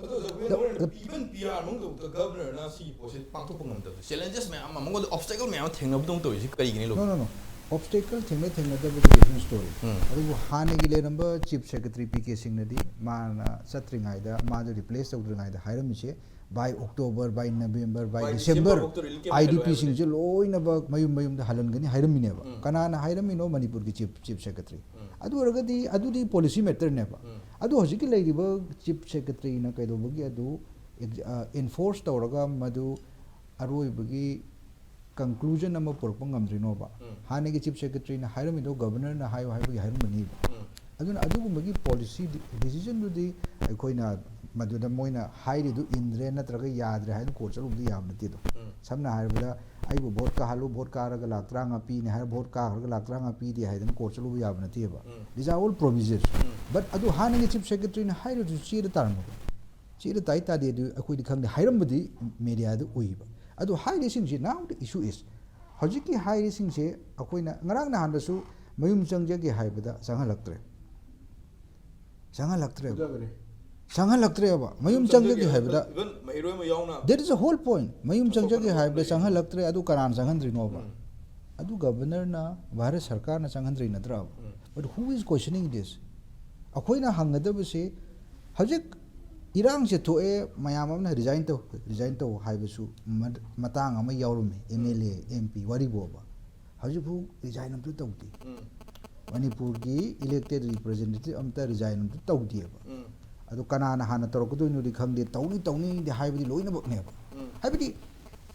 ꯑꯗꯣ ꯑꯣꯖꯥ, ꯃꯣꯏꯅ even P R ꯃꯅꯨꯡꯗ Governor ꯅ ꯁꯤꯒꯤ ꯄꯣꯠꯁꯦ ꯄꯥꯡꯊꯣꯛꯄ ꯉꯝꯗꯕꯁꯦ, challenges ꯃꯌꯥꯝ ꯑꯃ, ꯃꯉꯣꯟꯗ obstacle ꯃꯌꯥꯝ ꯑꯃ ꯊꯦꯡꯅꯕꯗꯧꯅ ꯇꯧꯔꯤꯁꯤ ꯀꯔꯤꯒꯤꯅꯤ? No, no, no. Obstacle ꯊꯦꯡꯅ ꯊꯦꯡꯅꯗꯕꯗꯤ different story. ꯑꯗꯨꯕꯨ ꯍꯥꯟꯅꯒꯤ ꯂꯩꯔꯝꯕ Chief Secretary P K ꯁꯤꯡꯅꯗꯤ ꯃꯥꯅ ꯆꯠꯇ꯭ꯔꯤꯉꯩꯗ, ꯃꯥꯗꯣ replace ꯇꯧꯗ꯭ꯔꯤꯉꯩꯗ ꯍꯥꯏꯔꯝꯃꯤꯁꯦ, By October, by November, by December, I D P ꯁꯤꯡꯁꯦ ꯂꯣꯏꯅꯃꯛ ꯃꯌꯨꯝ ꯃꯌꯨꯝꯗ ꯍꯜꯍꯟꯒꯅꯤ ꯍꯥꯏꯔꯝꯃꯤꯅꯦꯕ꯫ ꯀꯅꯥꯅ ꯍꯥꯏꯔꯝꯃꯤꯅꯣ? ꯃꯅꯤꯄꯨꯔꯒꯤ chief, chief secretary꯫ ꯑꯗꯨ ꯑꯣꯏꯔꯒꯗꯤ ꯑꯗꯨꯗꯤ policy matter ꯅꯦꯕ꯫ ꯑꯗꯨ ꯍꯧꯖꯤꯛꯀꯤ ꯂꯩꯔꯤꯕ chief secretary ꯅ ꯀꯩꯗꯧꯕꯒꯤ ꯑꯗꯨ enforce ꯇꯧꯔꯒ ꯃꯗꯨ ꯑꯔꯣꯏꯕꯒꯤ conclusion ꯑꯃ ꯄꯨꯔꯛꯄ ꯉꯝꯗ꯭ꯔꯤꯅꯣꯕ? ꯍꯥꯟꯅꯒꯤ chief secretary ꯅ ꯍꯥꯏꯔꯝꯃꯤꯗꯣ governor ꯅ ꯍꯥꯏꯌꯨ ꯍꯥꯏꯕꯒꯤ ꯍꯥꯏꯔꯝꯕꯅꯤꯕ꯫ ꯑꯗꯨꯅ ꯑꯗꯨꯒꯨꯝꯕꯒꯤ policy decision ꯗꯨꯗꯤ ꯑꯩꯈꯣꯏꯅ ꯃꯗꯨꯗ ꯃꯣꯏꯅ ꯍꯥꯏꯔꯤꯗꯨ ꯏꯟꯗ꯭ꯔꯦ ꯅꯠꯇ꯭ꯔꯒ ꯌꯥꯗ꯭ꯔꯦ ꯍꯥꯏꯅ court ꯆꯠꯂꯨꯕꯗꯤ ꯌꯥꯕ ꯅꯠꯇꯦꯗꯣ꯫ ꯁꯝꯅ ꯍꯥꯏꯔꯕꯗ, ꯑꯩꯕꯨ vote ꯀꯥꯍꯜꯂꯨ, vote ꯀꯥꯔꯒ ꯂꯥꯛ ꯇꯔꯥꯃꯉꯥ ꯄꯤꯅꯤ ꯍꯥꯏꯔ, vote ꯀꯥꯈ꯭ꯔꯒ ꯂꯥꯛ ꯇꯔꯥꯃꯉꯥ ꯄꯤꯗꯦ ꯍꯥꯏꯗꯅ court ꯆꯠꯂꯨꯕ ꯌꯥꯕ ꯅꯠꯇꯦꯕ꯫ These are all provisions. But ꯑꯗꯨ ꯍꯥꯟꯅꯒꯤ chief secretary ꯅ ꯍꯥꯏꯔꯤꯗꯨ ꯆꯦꯗ ꯇꯥꯔꯝꯃꯕ? ꯆꯦꯗ ꯇꯥꯏ ꯇꯥꯗꯦ ꯑꯗꯨ ꯑꯩꯈꯣꯏꯗꯤ ꯈꯪꯗꯦ, ꯍꯥꯏꯔꯝꯕꯗꯤ media ꯗ ꯎꯏꯕ꯫ ꯑꯗꯨ ꯍꯥꯏꯔꯤꯁꯤꯡꯁꯤ, now the issue is, ꯍꯧꯖꯤꯛꯀꯤ ꯍꯥꯏꯔꯤꯁꯤꯡꯁꯦ ꯑꯩꯈꯣꯏꯅ ꯉꯔꯥꯡ ꯅꯍꯥꯟꯗꯁꯨ ꯃꯌꯨꯝ ꯆꯪꯖꯒꯦ ꯍꯥꯏꯕꯗ ꯆꯪꯍꯜꯂꯛꯇ꯭ꯔꯦ꯫ ꯆꯪꯍꯜꯂꯛꯇ꯭ꯔꯦꯕ꯫ ꯆꯪꯍꯜꯂꯛꯇ꯭ꯔꯦꯕ꯫ ꯃꯌꯨꯝ ꯆꯪꯖꯒꯦ ꯍꯥꯏꯕꯗ, That is the whole point. ꯃꯌꯨꯝ ꯆꯪꯖꯒꯦ ꯍꯥꯏꯕꯗ ꯆꯪꯍꯜꯂꯛꯇ꯭ꯔꯦ, ꯑꯗꯨ ꯀꯅꯥꯅ ꯆꯪꯍꯟꯗ꯭ꯔꯤꯅꯣꯕ? ꯑꯗꯨ governor ꯅ, ꯚꯥꯔꯠ ꯁꯔꯀꯥꯔꯅ ꯆꯪꯍꯟꯗ꯭ꯔꯤ ꯅꯠꯇ꯭ꯔꯕ? But who is questioning this? ꯑꯩꯈꯣꯏꯅ ꯍꯪꯒꯗꯕꯁꯦ, ꯍꯧꯖꯤꯛ ꯏꯔꯥꯡꯁꯦ ꯊꯣꯛꯑꯦ, ꯃꯌꯥꯝ ꯑꯃꯅ resign ꯇꯧ, resign ꯇꯧ ꯍꯥꯏꯕꯁꯨ ꯃ-, ꯃꯇꯥꯡ ꯑꯃ ꯌꯥꯎꯔꯝꯃꯤ, M L A, M P, ꯋꯥꯔꯤꯕꯣꯕ꯫ ꯍꯧꯖꯤꯛꯐꯥꯎ resign ꯑꯝꯇ ꯇꯧꯗꯦ꯫ ꯃꯅꯤꯄꯨꯔꯒꯤ elected representative ꯑꯝꯇ resign ꯑꯝꯇ ꯇꯧꯗꯦꯕ꯫ ꯑꯗꯣ ꯀꯅꯥꯅ ꯍꯥꯟꯅ ꯇꯧꯔꯛꯀꯗꯣꯏꯅꯣꯗꯤ ꯈꯪꯗꯦ, ꯇꯧꯅꯤ ꯇꯧꯅꯤꯗꯤ ꯍꯥꯏꯕꯗꯤ ꯂꯣꯏꯅꯃꯛꯅꯦꯕ꯫ ꯍꯥꯏꯕꯗꯤ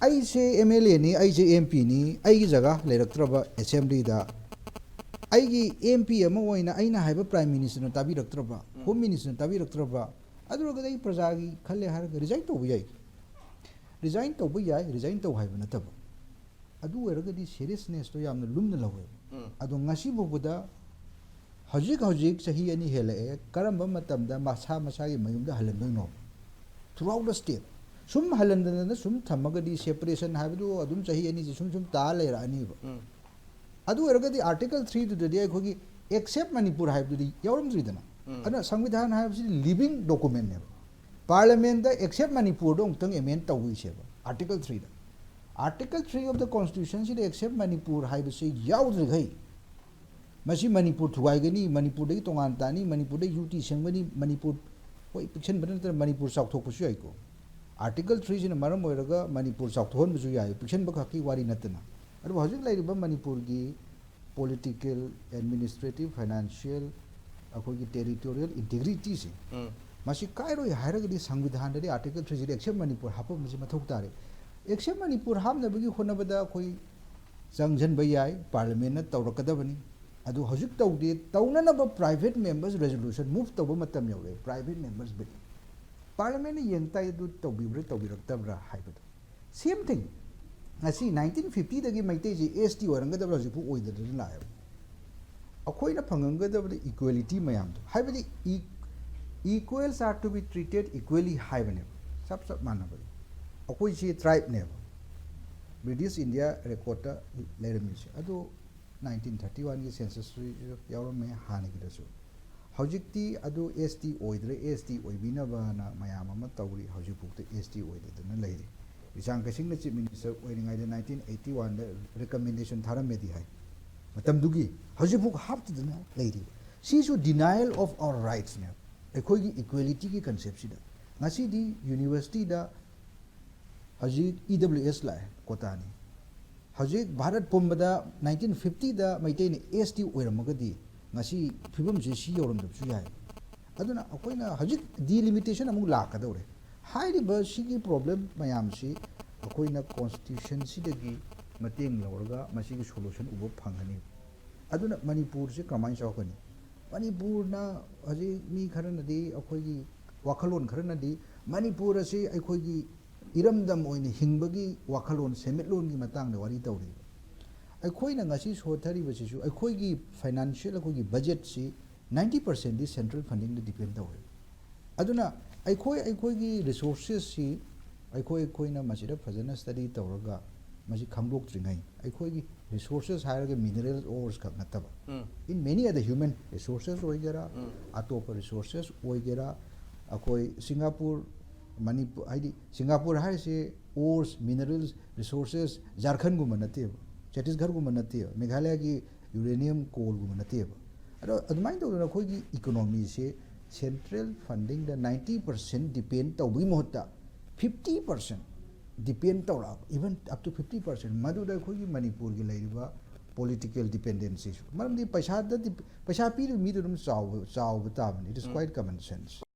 ꯑꯩꯁꯦ M L A ꯅꯤ, ꯑꯩꯁꯦ M P ꯅꯤ, ꯑꯩꯒꯤ ꯖꯒꯥ ꯂꯩꯔꯛꯇ꯭ꯔꯕ assembly ꯗ, ꯑꯩꯒꯤ M P ꯑꯃ ꯑꯣꯏꯅ ꯑꯩꯅ ꯍꯥꯏꯕ prime minister ꯅ ꯇꯥꯕꯤꯔꯛꯇ꯭ꯔꯕ, home minister ꯅ ꯇꯥꯕꯤꯔꯛꯇ꯭ꯔꯕ, ꯑꯗꯨ ꯑꯣꯏꯔꯒꯗꯤ ꯑꯩ ꯄ꯭ꯔꯖꯥꯒꯤ ꯈꯜꯂꯦ ꯍꯥꯏꯔꯒ resign ꯇꯧꯕ ꯌꯥꯏ꯫ Resign ꯇꯧꯕ ꯌꯥꯏ, resign ꯇꯧ ꯍꯥꯏꯕ ꯅꯠꯇꯕ꯫ ꯑꯗꯨ ꯑꯣꯏꯔꯒꯗꯤ seriousness ꯇꯣ ꯌꯥꯝꯅ ꯂꯨꯝꯅ ꯂꯧꯋꯦꯕ꯫ ꯑꯗꯣ ꯉꯁꯤ ꯐꯥꯎꯕꯗ ꯍꯧꯖꯤꯛ ꯍꯧꯖꯤꯛ ꯆꯍꯤ ꯑꯅꯤ ꯍꯦꯜꯂꯛꯑꯦ, ꯀꯔꯝꯕ ꯃꯇꯝꯗ ꯃꯁꯥ ꯃꯁꯥꯒꯤ ꯃꯌꯨꯝꯗ ꯍꯜꯍꯟꯗꯣꯏꯅꯣ? Throughout the state ꯁꯨꯝ ꯍꯜꯍꯟꯗꯅ ꯁꯨꯝ ꯊꯝꯃꯒꯗꯤ separation ꯍꯥꯏꯕꯗꯨ ꯑꯗꯨꯝ ꯆꯍꯤ ꯑꯅꯤꯁꯤ ꯁꯨꯝ ꯁꯨꯝ ꯇꯥ ꯂꯩꯔꯛꯑꯅꯤꯕ꯫ ꯑꯗꯨ ꯑꯣꯏꯔꯒꯗꯤ Article three ꯗꯨꯗꯗꯤ ꯑꯩꯈꯣꯏꯒꯤ except ꯃꯅꯤꯄꯨꯔ ꯍꯥꯏꯕꯗꯨꯗꯤ ꯌꯥꯎꯔꯝꯗ꯭ꯔꯤꯗꯅ꯫ ꯑꯗꯨꯅ ꯁꯪꯕꯤꯙꯥꯟ ꯍꯥꯏꯕꯁꯤꯗꯤ living document ꯅꯦꯕ꯫ Parliament ꯗ except ꯃꯅꯤꯄꯨꯔꯗꯣ ꯑꯃꯨꯛꯇꯪ amend ꯇꯧꯁꯦꯕ, Article three the. Article three of the Constitution ꯁꯤꯗ except ꯃꯅꯤꯄꯨꯔ ꯍꯥꯏꯕꯁꯤ ꯌꯥꯎꯗ꯭ꯔꯤꯈꯩ ꯃꯁꯤ ꯃꯅꯤꯄꯨꯔ ꯊꯨꯒꯥꯏꯒꯅꯤ, ꯃꯅꯤꯄꯨꯔꯗꯒꯤ ꯇꯣꯉꯥꯟ ꯇꯥꯅꯤ, ꯃꯅꯤꯄꯨꯔꯗ ꯌꯨ ꯇꯤ ꯁꯦꯝꯒꯅꯤ, ꯃꯅꯤꯄꯨꯔ, ꯍꯣꯏ, ꯄꯤꯛꯁꯟꯕ ꯅꯠꯇꯅ ꯃꯅꯤꯄꯨꯔ ꯆꯥꯎꯊꯣꯛꯄꯁꯨ ꯌꯥꯏꯀꯣ꯫ ꯑꯥꯔꯇꯤꯀꯜ ꯊ꯭ꯔꯤꯁꯤꯅ ꯃꯔꯝ ꯑꯣꯏꯔꯒ ꯃꯅꯤꯄꯨꯔ ꯆꯥꯎꯊꯣꯛꯍꯟꯕꯁꯨ ꯌꯥꯏ, ꯄꯤꯛꯁꯟꯕ ꯈꯛꯀꯤ ꯋꯥꯔꯤ ꯅꯠꯇꯅ꯫ ꯑꯗꯨꯕꯨ ꯍꯧꯖꯤꯛ ꯂꯩꯔꯤꯕ ꯃꯅꯤꯄꯨꯔꯒꯤ political, administrative, financial, ꯑꯩꯈꯣꯏꯒꯤ territorial integrityꯁꯦ, ꯎꯝ꯫ ꯃꯁꯤ ꯀꯥꯏꯔꯣꯏ ꯍꯥꯏꯔꯒꯗꯤ ꯁꯪꯕꯤꯙꯥꯟꯗꯗꯤ ꯑꯥꯔꯇꯤꯀꯜ ꯊ꯭ꯔꯤꯁꯤꯗ ꯑꯦꯛꯁꯦꯞ ꯃꯅꯤꯄꯨꯔ ꯍꯥꯞꯄ ꯑꯃꯁꯤ ꯃꯊꯧ ꯇꯥꯔꯦ꯫ ꯑꯦꯛꯁꯦꯞ ꯃꯅꯤꯄꯨꯔ ꯍꯥꯞꯅꯕꯒꯤ ꯍꯣꯠꯅꯕꯗ ꯑꯩꯈꯣꯏ ꯆꯪꯁꯤꯟꯕ ꯌꯥꯏ, ꯄꯥꯔꯂꯤꯌꯥꯃꯦꯟꯅ ꯇꯧꯔꯛꯀꯗꯕꯅꯤ꯫ ꯑꯗꯨ ꯍꯧꯖꯤꯛ ꯇꯧꯗꯦ꯫ ꯇꯧꯅꯅꯕ private members resolution move ꯇꯧꯕ ꯃꯇꯝ ꯌꯧꯔꯛꯑꯦ, private members bill꯫ ꯄꯥꯔꯂꯤꯌꯥꯃꯦꯟꯅ ꯌꯦꯡ ꯇꯥꯏ, ꯑꯗꯨ ꯇꯧꯕꯤꯕ꯭ꯔꯥ ꯇꯧꯕꯤꯔꯛꯇꯕ꯭ꯔꯥ ꯍꯥꯏꯕꯗꯣ꯫ Same thing, ꯉꯁꯤ ꯅꯥꯏꯟꯇꯤꯟ ꯐꯤꯐꯇꯤꯗꯒꯤ ꯃꯩꯇꯩꯁꯤ ꯑꯦꯁ ꯇꯤ ꯑꯣꯏꯔꯝꯒꯗꯕ꯭ꯔꯥ ꯍꯧꯖꯤꯛꯐꯥꯎ ꯑꯣꯏꯗꯗꯅ ꯂꯥꯛꯑꯦꯕ꯫ ꯑꯩꯈꯣꯏꯅ ꯐꯪꯉꯝꯒꯗꯕꯗ equality ꯃꯌꯥꯝꯗꯣ, ꯍꯥꯏꯕꯗꯤ equals are to be treated equally ꯍꯥꯏꯕꯅꯦꯕ, ꯆꯞ ꯆꯞ ꯃꯥꯟꯅꯕꯗꯣ꯫ ꯑꯩꯈꯣꯏꯁꯤ tribeꯅꯦꯕ, ꯕ꯭ꯔꯤꯇꯤꯁ ꯏꯟꯗꯤꯌꯥ ꯔꯦꯀꯣꯔꯠꯇ ꯂꯩꯔꯝꯃꯤꯁꯦ꯫ ꯑꯗꯣ ꯅꯥꯏꯟꯇꯤꯟ ꯊꯥꯔꯇꯤ ꯋꯥꯟꯒꯤ ꯁꯦꯟꯁꯁꯁꯨ ꯌꯥꯎꯔꯝꯃꯦ ꯍꯥꯟꯅꯒꯤꯗꯁꯨ꯫ ꯍꯧꯖꯤꯛꯇꯤ ꯑꯗꯨ ꯑꯦꯁ ꯇꯤ ꯑꯣꯏꯗ꯭ꯔꯦ, ꯑꯦꯁ ꯇꯤ ꯑꯣꯏꯕꯤꯅꯕꯅ ꯃꯌꯥꯝ ꯑꯃ ꯇꯧꯔꯤ꯫ ꯍꯧꯖꯤꯛꯐꯥꯎꯗ ꯑꯦꯁ ꯇꯤ ꯑꯣꯏꯗꯗꯅ ꯂꯩꯔꯤ꯫ ꯕꯤꯁꯥꯝ ꯀꯩꯁꯤꯡꯅ ꯆꯤꯐ ꯃꯤꯅꯤꯁꯇꯔ ꯑꯣꯏꯔꯤꯉꯩꯗ ꯅꯥꯏꯟꯇꯤꯟ ꯑꯩꯠꯇꯤ ꯋꯥꯟꯗ ꯔꯤꯀꯃꯦꯟꯗꯦꯁꯟ ꯊꯥꯔꯝꯃꯦꯗꯤ ꯍꯥꯏ, ꯃꯇꯝꯗꯨꯒꯤ꯫ ꯍꯧꯖꯤꯛꯐꯥꯎ ꯍꯥꯞꯇꯗꯅ ꯂꯩꯔꯤꯕ꯫ ꯁꯤꯁꯨ denial of our rightsꯅꯦꯕ, ꯑꯩꯈꯣꯏꯒꯤ ꯏꯀ꯭ꯋꯦꯂꯤꯇꯤꯒꯤ ꯀꯟꯁꯦꯞꯁꯤꯗ꯫ ꯉꯁꯤꯗꯤ ꯌꯨꯅꯤꯚꯔꯁꯤꯇꯤꯗ ꯍꯧꯖꯤꯛ ꯏ ꯗꯕ꯭ꯂꯤꯎ ꯑꯦꯁ ꯂꯥꯛꯑꯦ, ꯀꯣꯇꯥꯅꯤ꯫ ꯍꯧꯖꯤꯛ ꯚꯥꯔꯠ ꯄꯨꯝꯕꯗ ꯅꯥꯏꯟꯇꯤꯟ ꯐꯤꯐꯇꯤꯗ ꯃꯩꯇꯩꯅ ꯑꯦꯁ ꯇꯤ ꯑꯣꯏꯔꯝꯃꯒꯗꯤ ꯉꯁꯤ ꯐꯤꯕꯝꯁꯦ ꯁꯤ ꯌꯧꯔꯝꯗꯕꯁꯨ ꯌꯥꯏ꯫ ꯑꯗꯨꯅ ꯑꯩꯈꯣꯏꯅ ꯍꯧꯖꯤꯛ delimitation ꯑꯃꯨꯛ ꯂꯥꯛꯀꯗꯧꯔꯦ꯫ ꯍꯥꯏꯔꯤꯕ ꯁꯤꯒꯤ ꯄ꯭ꯔꯣꯕ꯭ꯂꯦꯝ ꯃꯌꯥꯝꯁꯤ ꯑꯩꯈꯣꯏꯅ ꯀꯣꯟꯁꯇꯤꯇ꯭ꯌꯨꯁꯟꯁꯤꯗꯒꯤ ꯃꯇꯦꯡ ꯂꯧꯔꯒ ꯃꯁꯤꯒꯤ ꯁꯣꯂꯨꯁꯟ ꯎꯕ ꯐꯪꯒꯅꯤ꯫ ꯑꯗꯨꯅ ꯃꯅꯤꯄꯨꯔꯁꯦ ꯀꯃꯥꯏꯅ ꯆꯥꯎꯔꯛꯀꯅꯤ? ꯃꯅꯤꯄꯨꯔꯅ ꯍꯧꯖꯤꯛ ꯃꯤ ꯈꯔꯅꯗꯤ, ꯑꯩꯈꯣꯏꯒꯤ ꯋꯥꯈꯜꯂꯣꯟ ꯈꯔꯅꯗꯤ ꯃꯅꯤꯄꯨꯔ ꯑꯁꯤ ꯑꯩꯈꯣꯏꯒꯤ ꯏꯔꯝꯗꯝ ꯑꯣꯏꯅ ꯍꯤꯡꯕꯒꯤ ꯋꯥꯈꯜꯂꯣꯟ, ꯁꯦꯟꯃꯤꯠꯂꯣꯟꯒꯤ ꯃꯇꯥꯡꯗ ꯋꯥꯔꯤ ꯇꯧꯔꯤꯕ꯫ ꯑꯩꯈꯣꯏꯅ ꯉꯁꯤ ꯁꯣꯊꯔꯤꯕꯁꯤꯁꯨ ꯑꯩꯈꯣꯏꯒꯤ ꯐꯥꯏꯅꯥꯟꯁꯤꯌꯦꯜ, ꯑꯩꯈꯣꯏꯒꯤ ꯕꯖꯦꯠꯁꯤ ninety percentꯗꯤ central fundingꯗ depend ꯇꯧꯋꯦ꯫ ꯑꯗꯨꯅ ꯑꯩꯈꯣꯏ, ꯑꯩꯈꯣꯏꯒꯤ ꯔꯤꯁꯣꯔꯁꯦꯁꯁꯤ ꯑꯩꯈꯣꯏ, ꯑꯩꯈꯣꯏꯅ ꯃꯁꯤꯗ ꯐꯖꯅ ꯁ꯭ꯇꯗꯤ ꯇꯧꯔꯒ ꯃꯁꯤ ꯈꯪꯗꯣꯛꯇ꯭ꯔꯤꯉꯩ, ꯑꯩꯈꯣꯏꯒꯤ ꯔꯤꯁꯣꯔꯁꯦꯁ ꯍꯥꯏꯔꯒ ꯃꯤꯅꯔꯦꯜ ꯑꯣꯔꯁ ꯈꯛ ꯅꯠꯇꯕ, ꯎꯝ꯫ In many other human resources ꯑꯣꯏꯒꯦꯔꯥ, ꯎꯝ꯫ ꯑꯇꯣꯞꯄ ꯔꯤꯁꯣꯔꯁꯦꯁ ꯑꯣꯏꯒꯦꯔꯥ, ꯑꯩꯈꯣꯏ ꯁꯤꯡꯒꯥꯄꯨꯔ, ꯃꯅꯤꯄꯨꯔ, ꯍꯥꯏꯗꯤ ꯁꯤꯡꯒꯥꯄꯨꯔ ꯍꯥꯏꯔꯤꯁꯦ ꯑꯣꯔꯁ, ꯃꯤꯅꯔꯦꯜꯁ, ꯔꯤꯁꯣꯔꯁꯦꯁ ꯖꯥꯔꯈꯟꯒꯨꯝꯕ ꯅꯠꯇꯦꯕ, ꯆꯇꯤꯁꯒꯔꯒꯨꯝꯕ ꯅꯠꯇꯦꯕ, ꯃꯦꯘꯥꯂꯌꯒꯤ ꯌꯨꯔꯦꯅꯤꯌꯝ ꯀꯣꯜꯒꯨꯝꯕ ꯅꯠꯇꯦꯕ꯫ ꯑꯗꯣ ꯑꯗꯨꯃꯥꯏꯅ ꯇꯧꯗꯅ ꯑꯩꯈꯣꯏꯒꯤ ꯏꯀꯣꯅꯣꯃꯤꯁꯦ central fundingꯗ ninety percent depend ꯇꯧꯕꯒꯤ ꯃꯍꯨꯠꯇ fifty percent depend ꯇꯧꯔꯛꯑꯕ, even up to fifty percent, ꯃꯗꯨꯗ ꯑꯩꯈꯣꯏꯒꯤ ꯃꯅꯤꯄꯨꯔꯒꯤ ꯂꯩꯔꯤꯕ political dependencyꯁꯨ, ꯃꯔꯝꯗꯤ ꯄꯩꯁꯥꯗ dep- ꯄꯩꯁꯥ ꯄꯤꯔꯤꯕ ꯃꯤꯗꯨ ꯑꯗꯨꯝ ꯆꯥꯎꯕ ꯆꯥꯎꯕ ꯇꯥꯕꯅꯤ, it is quite common sense꯫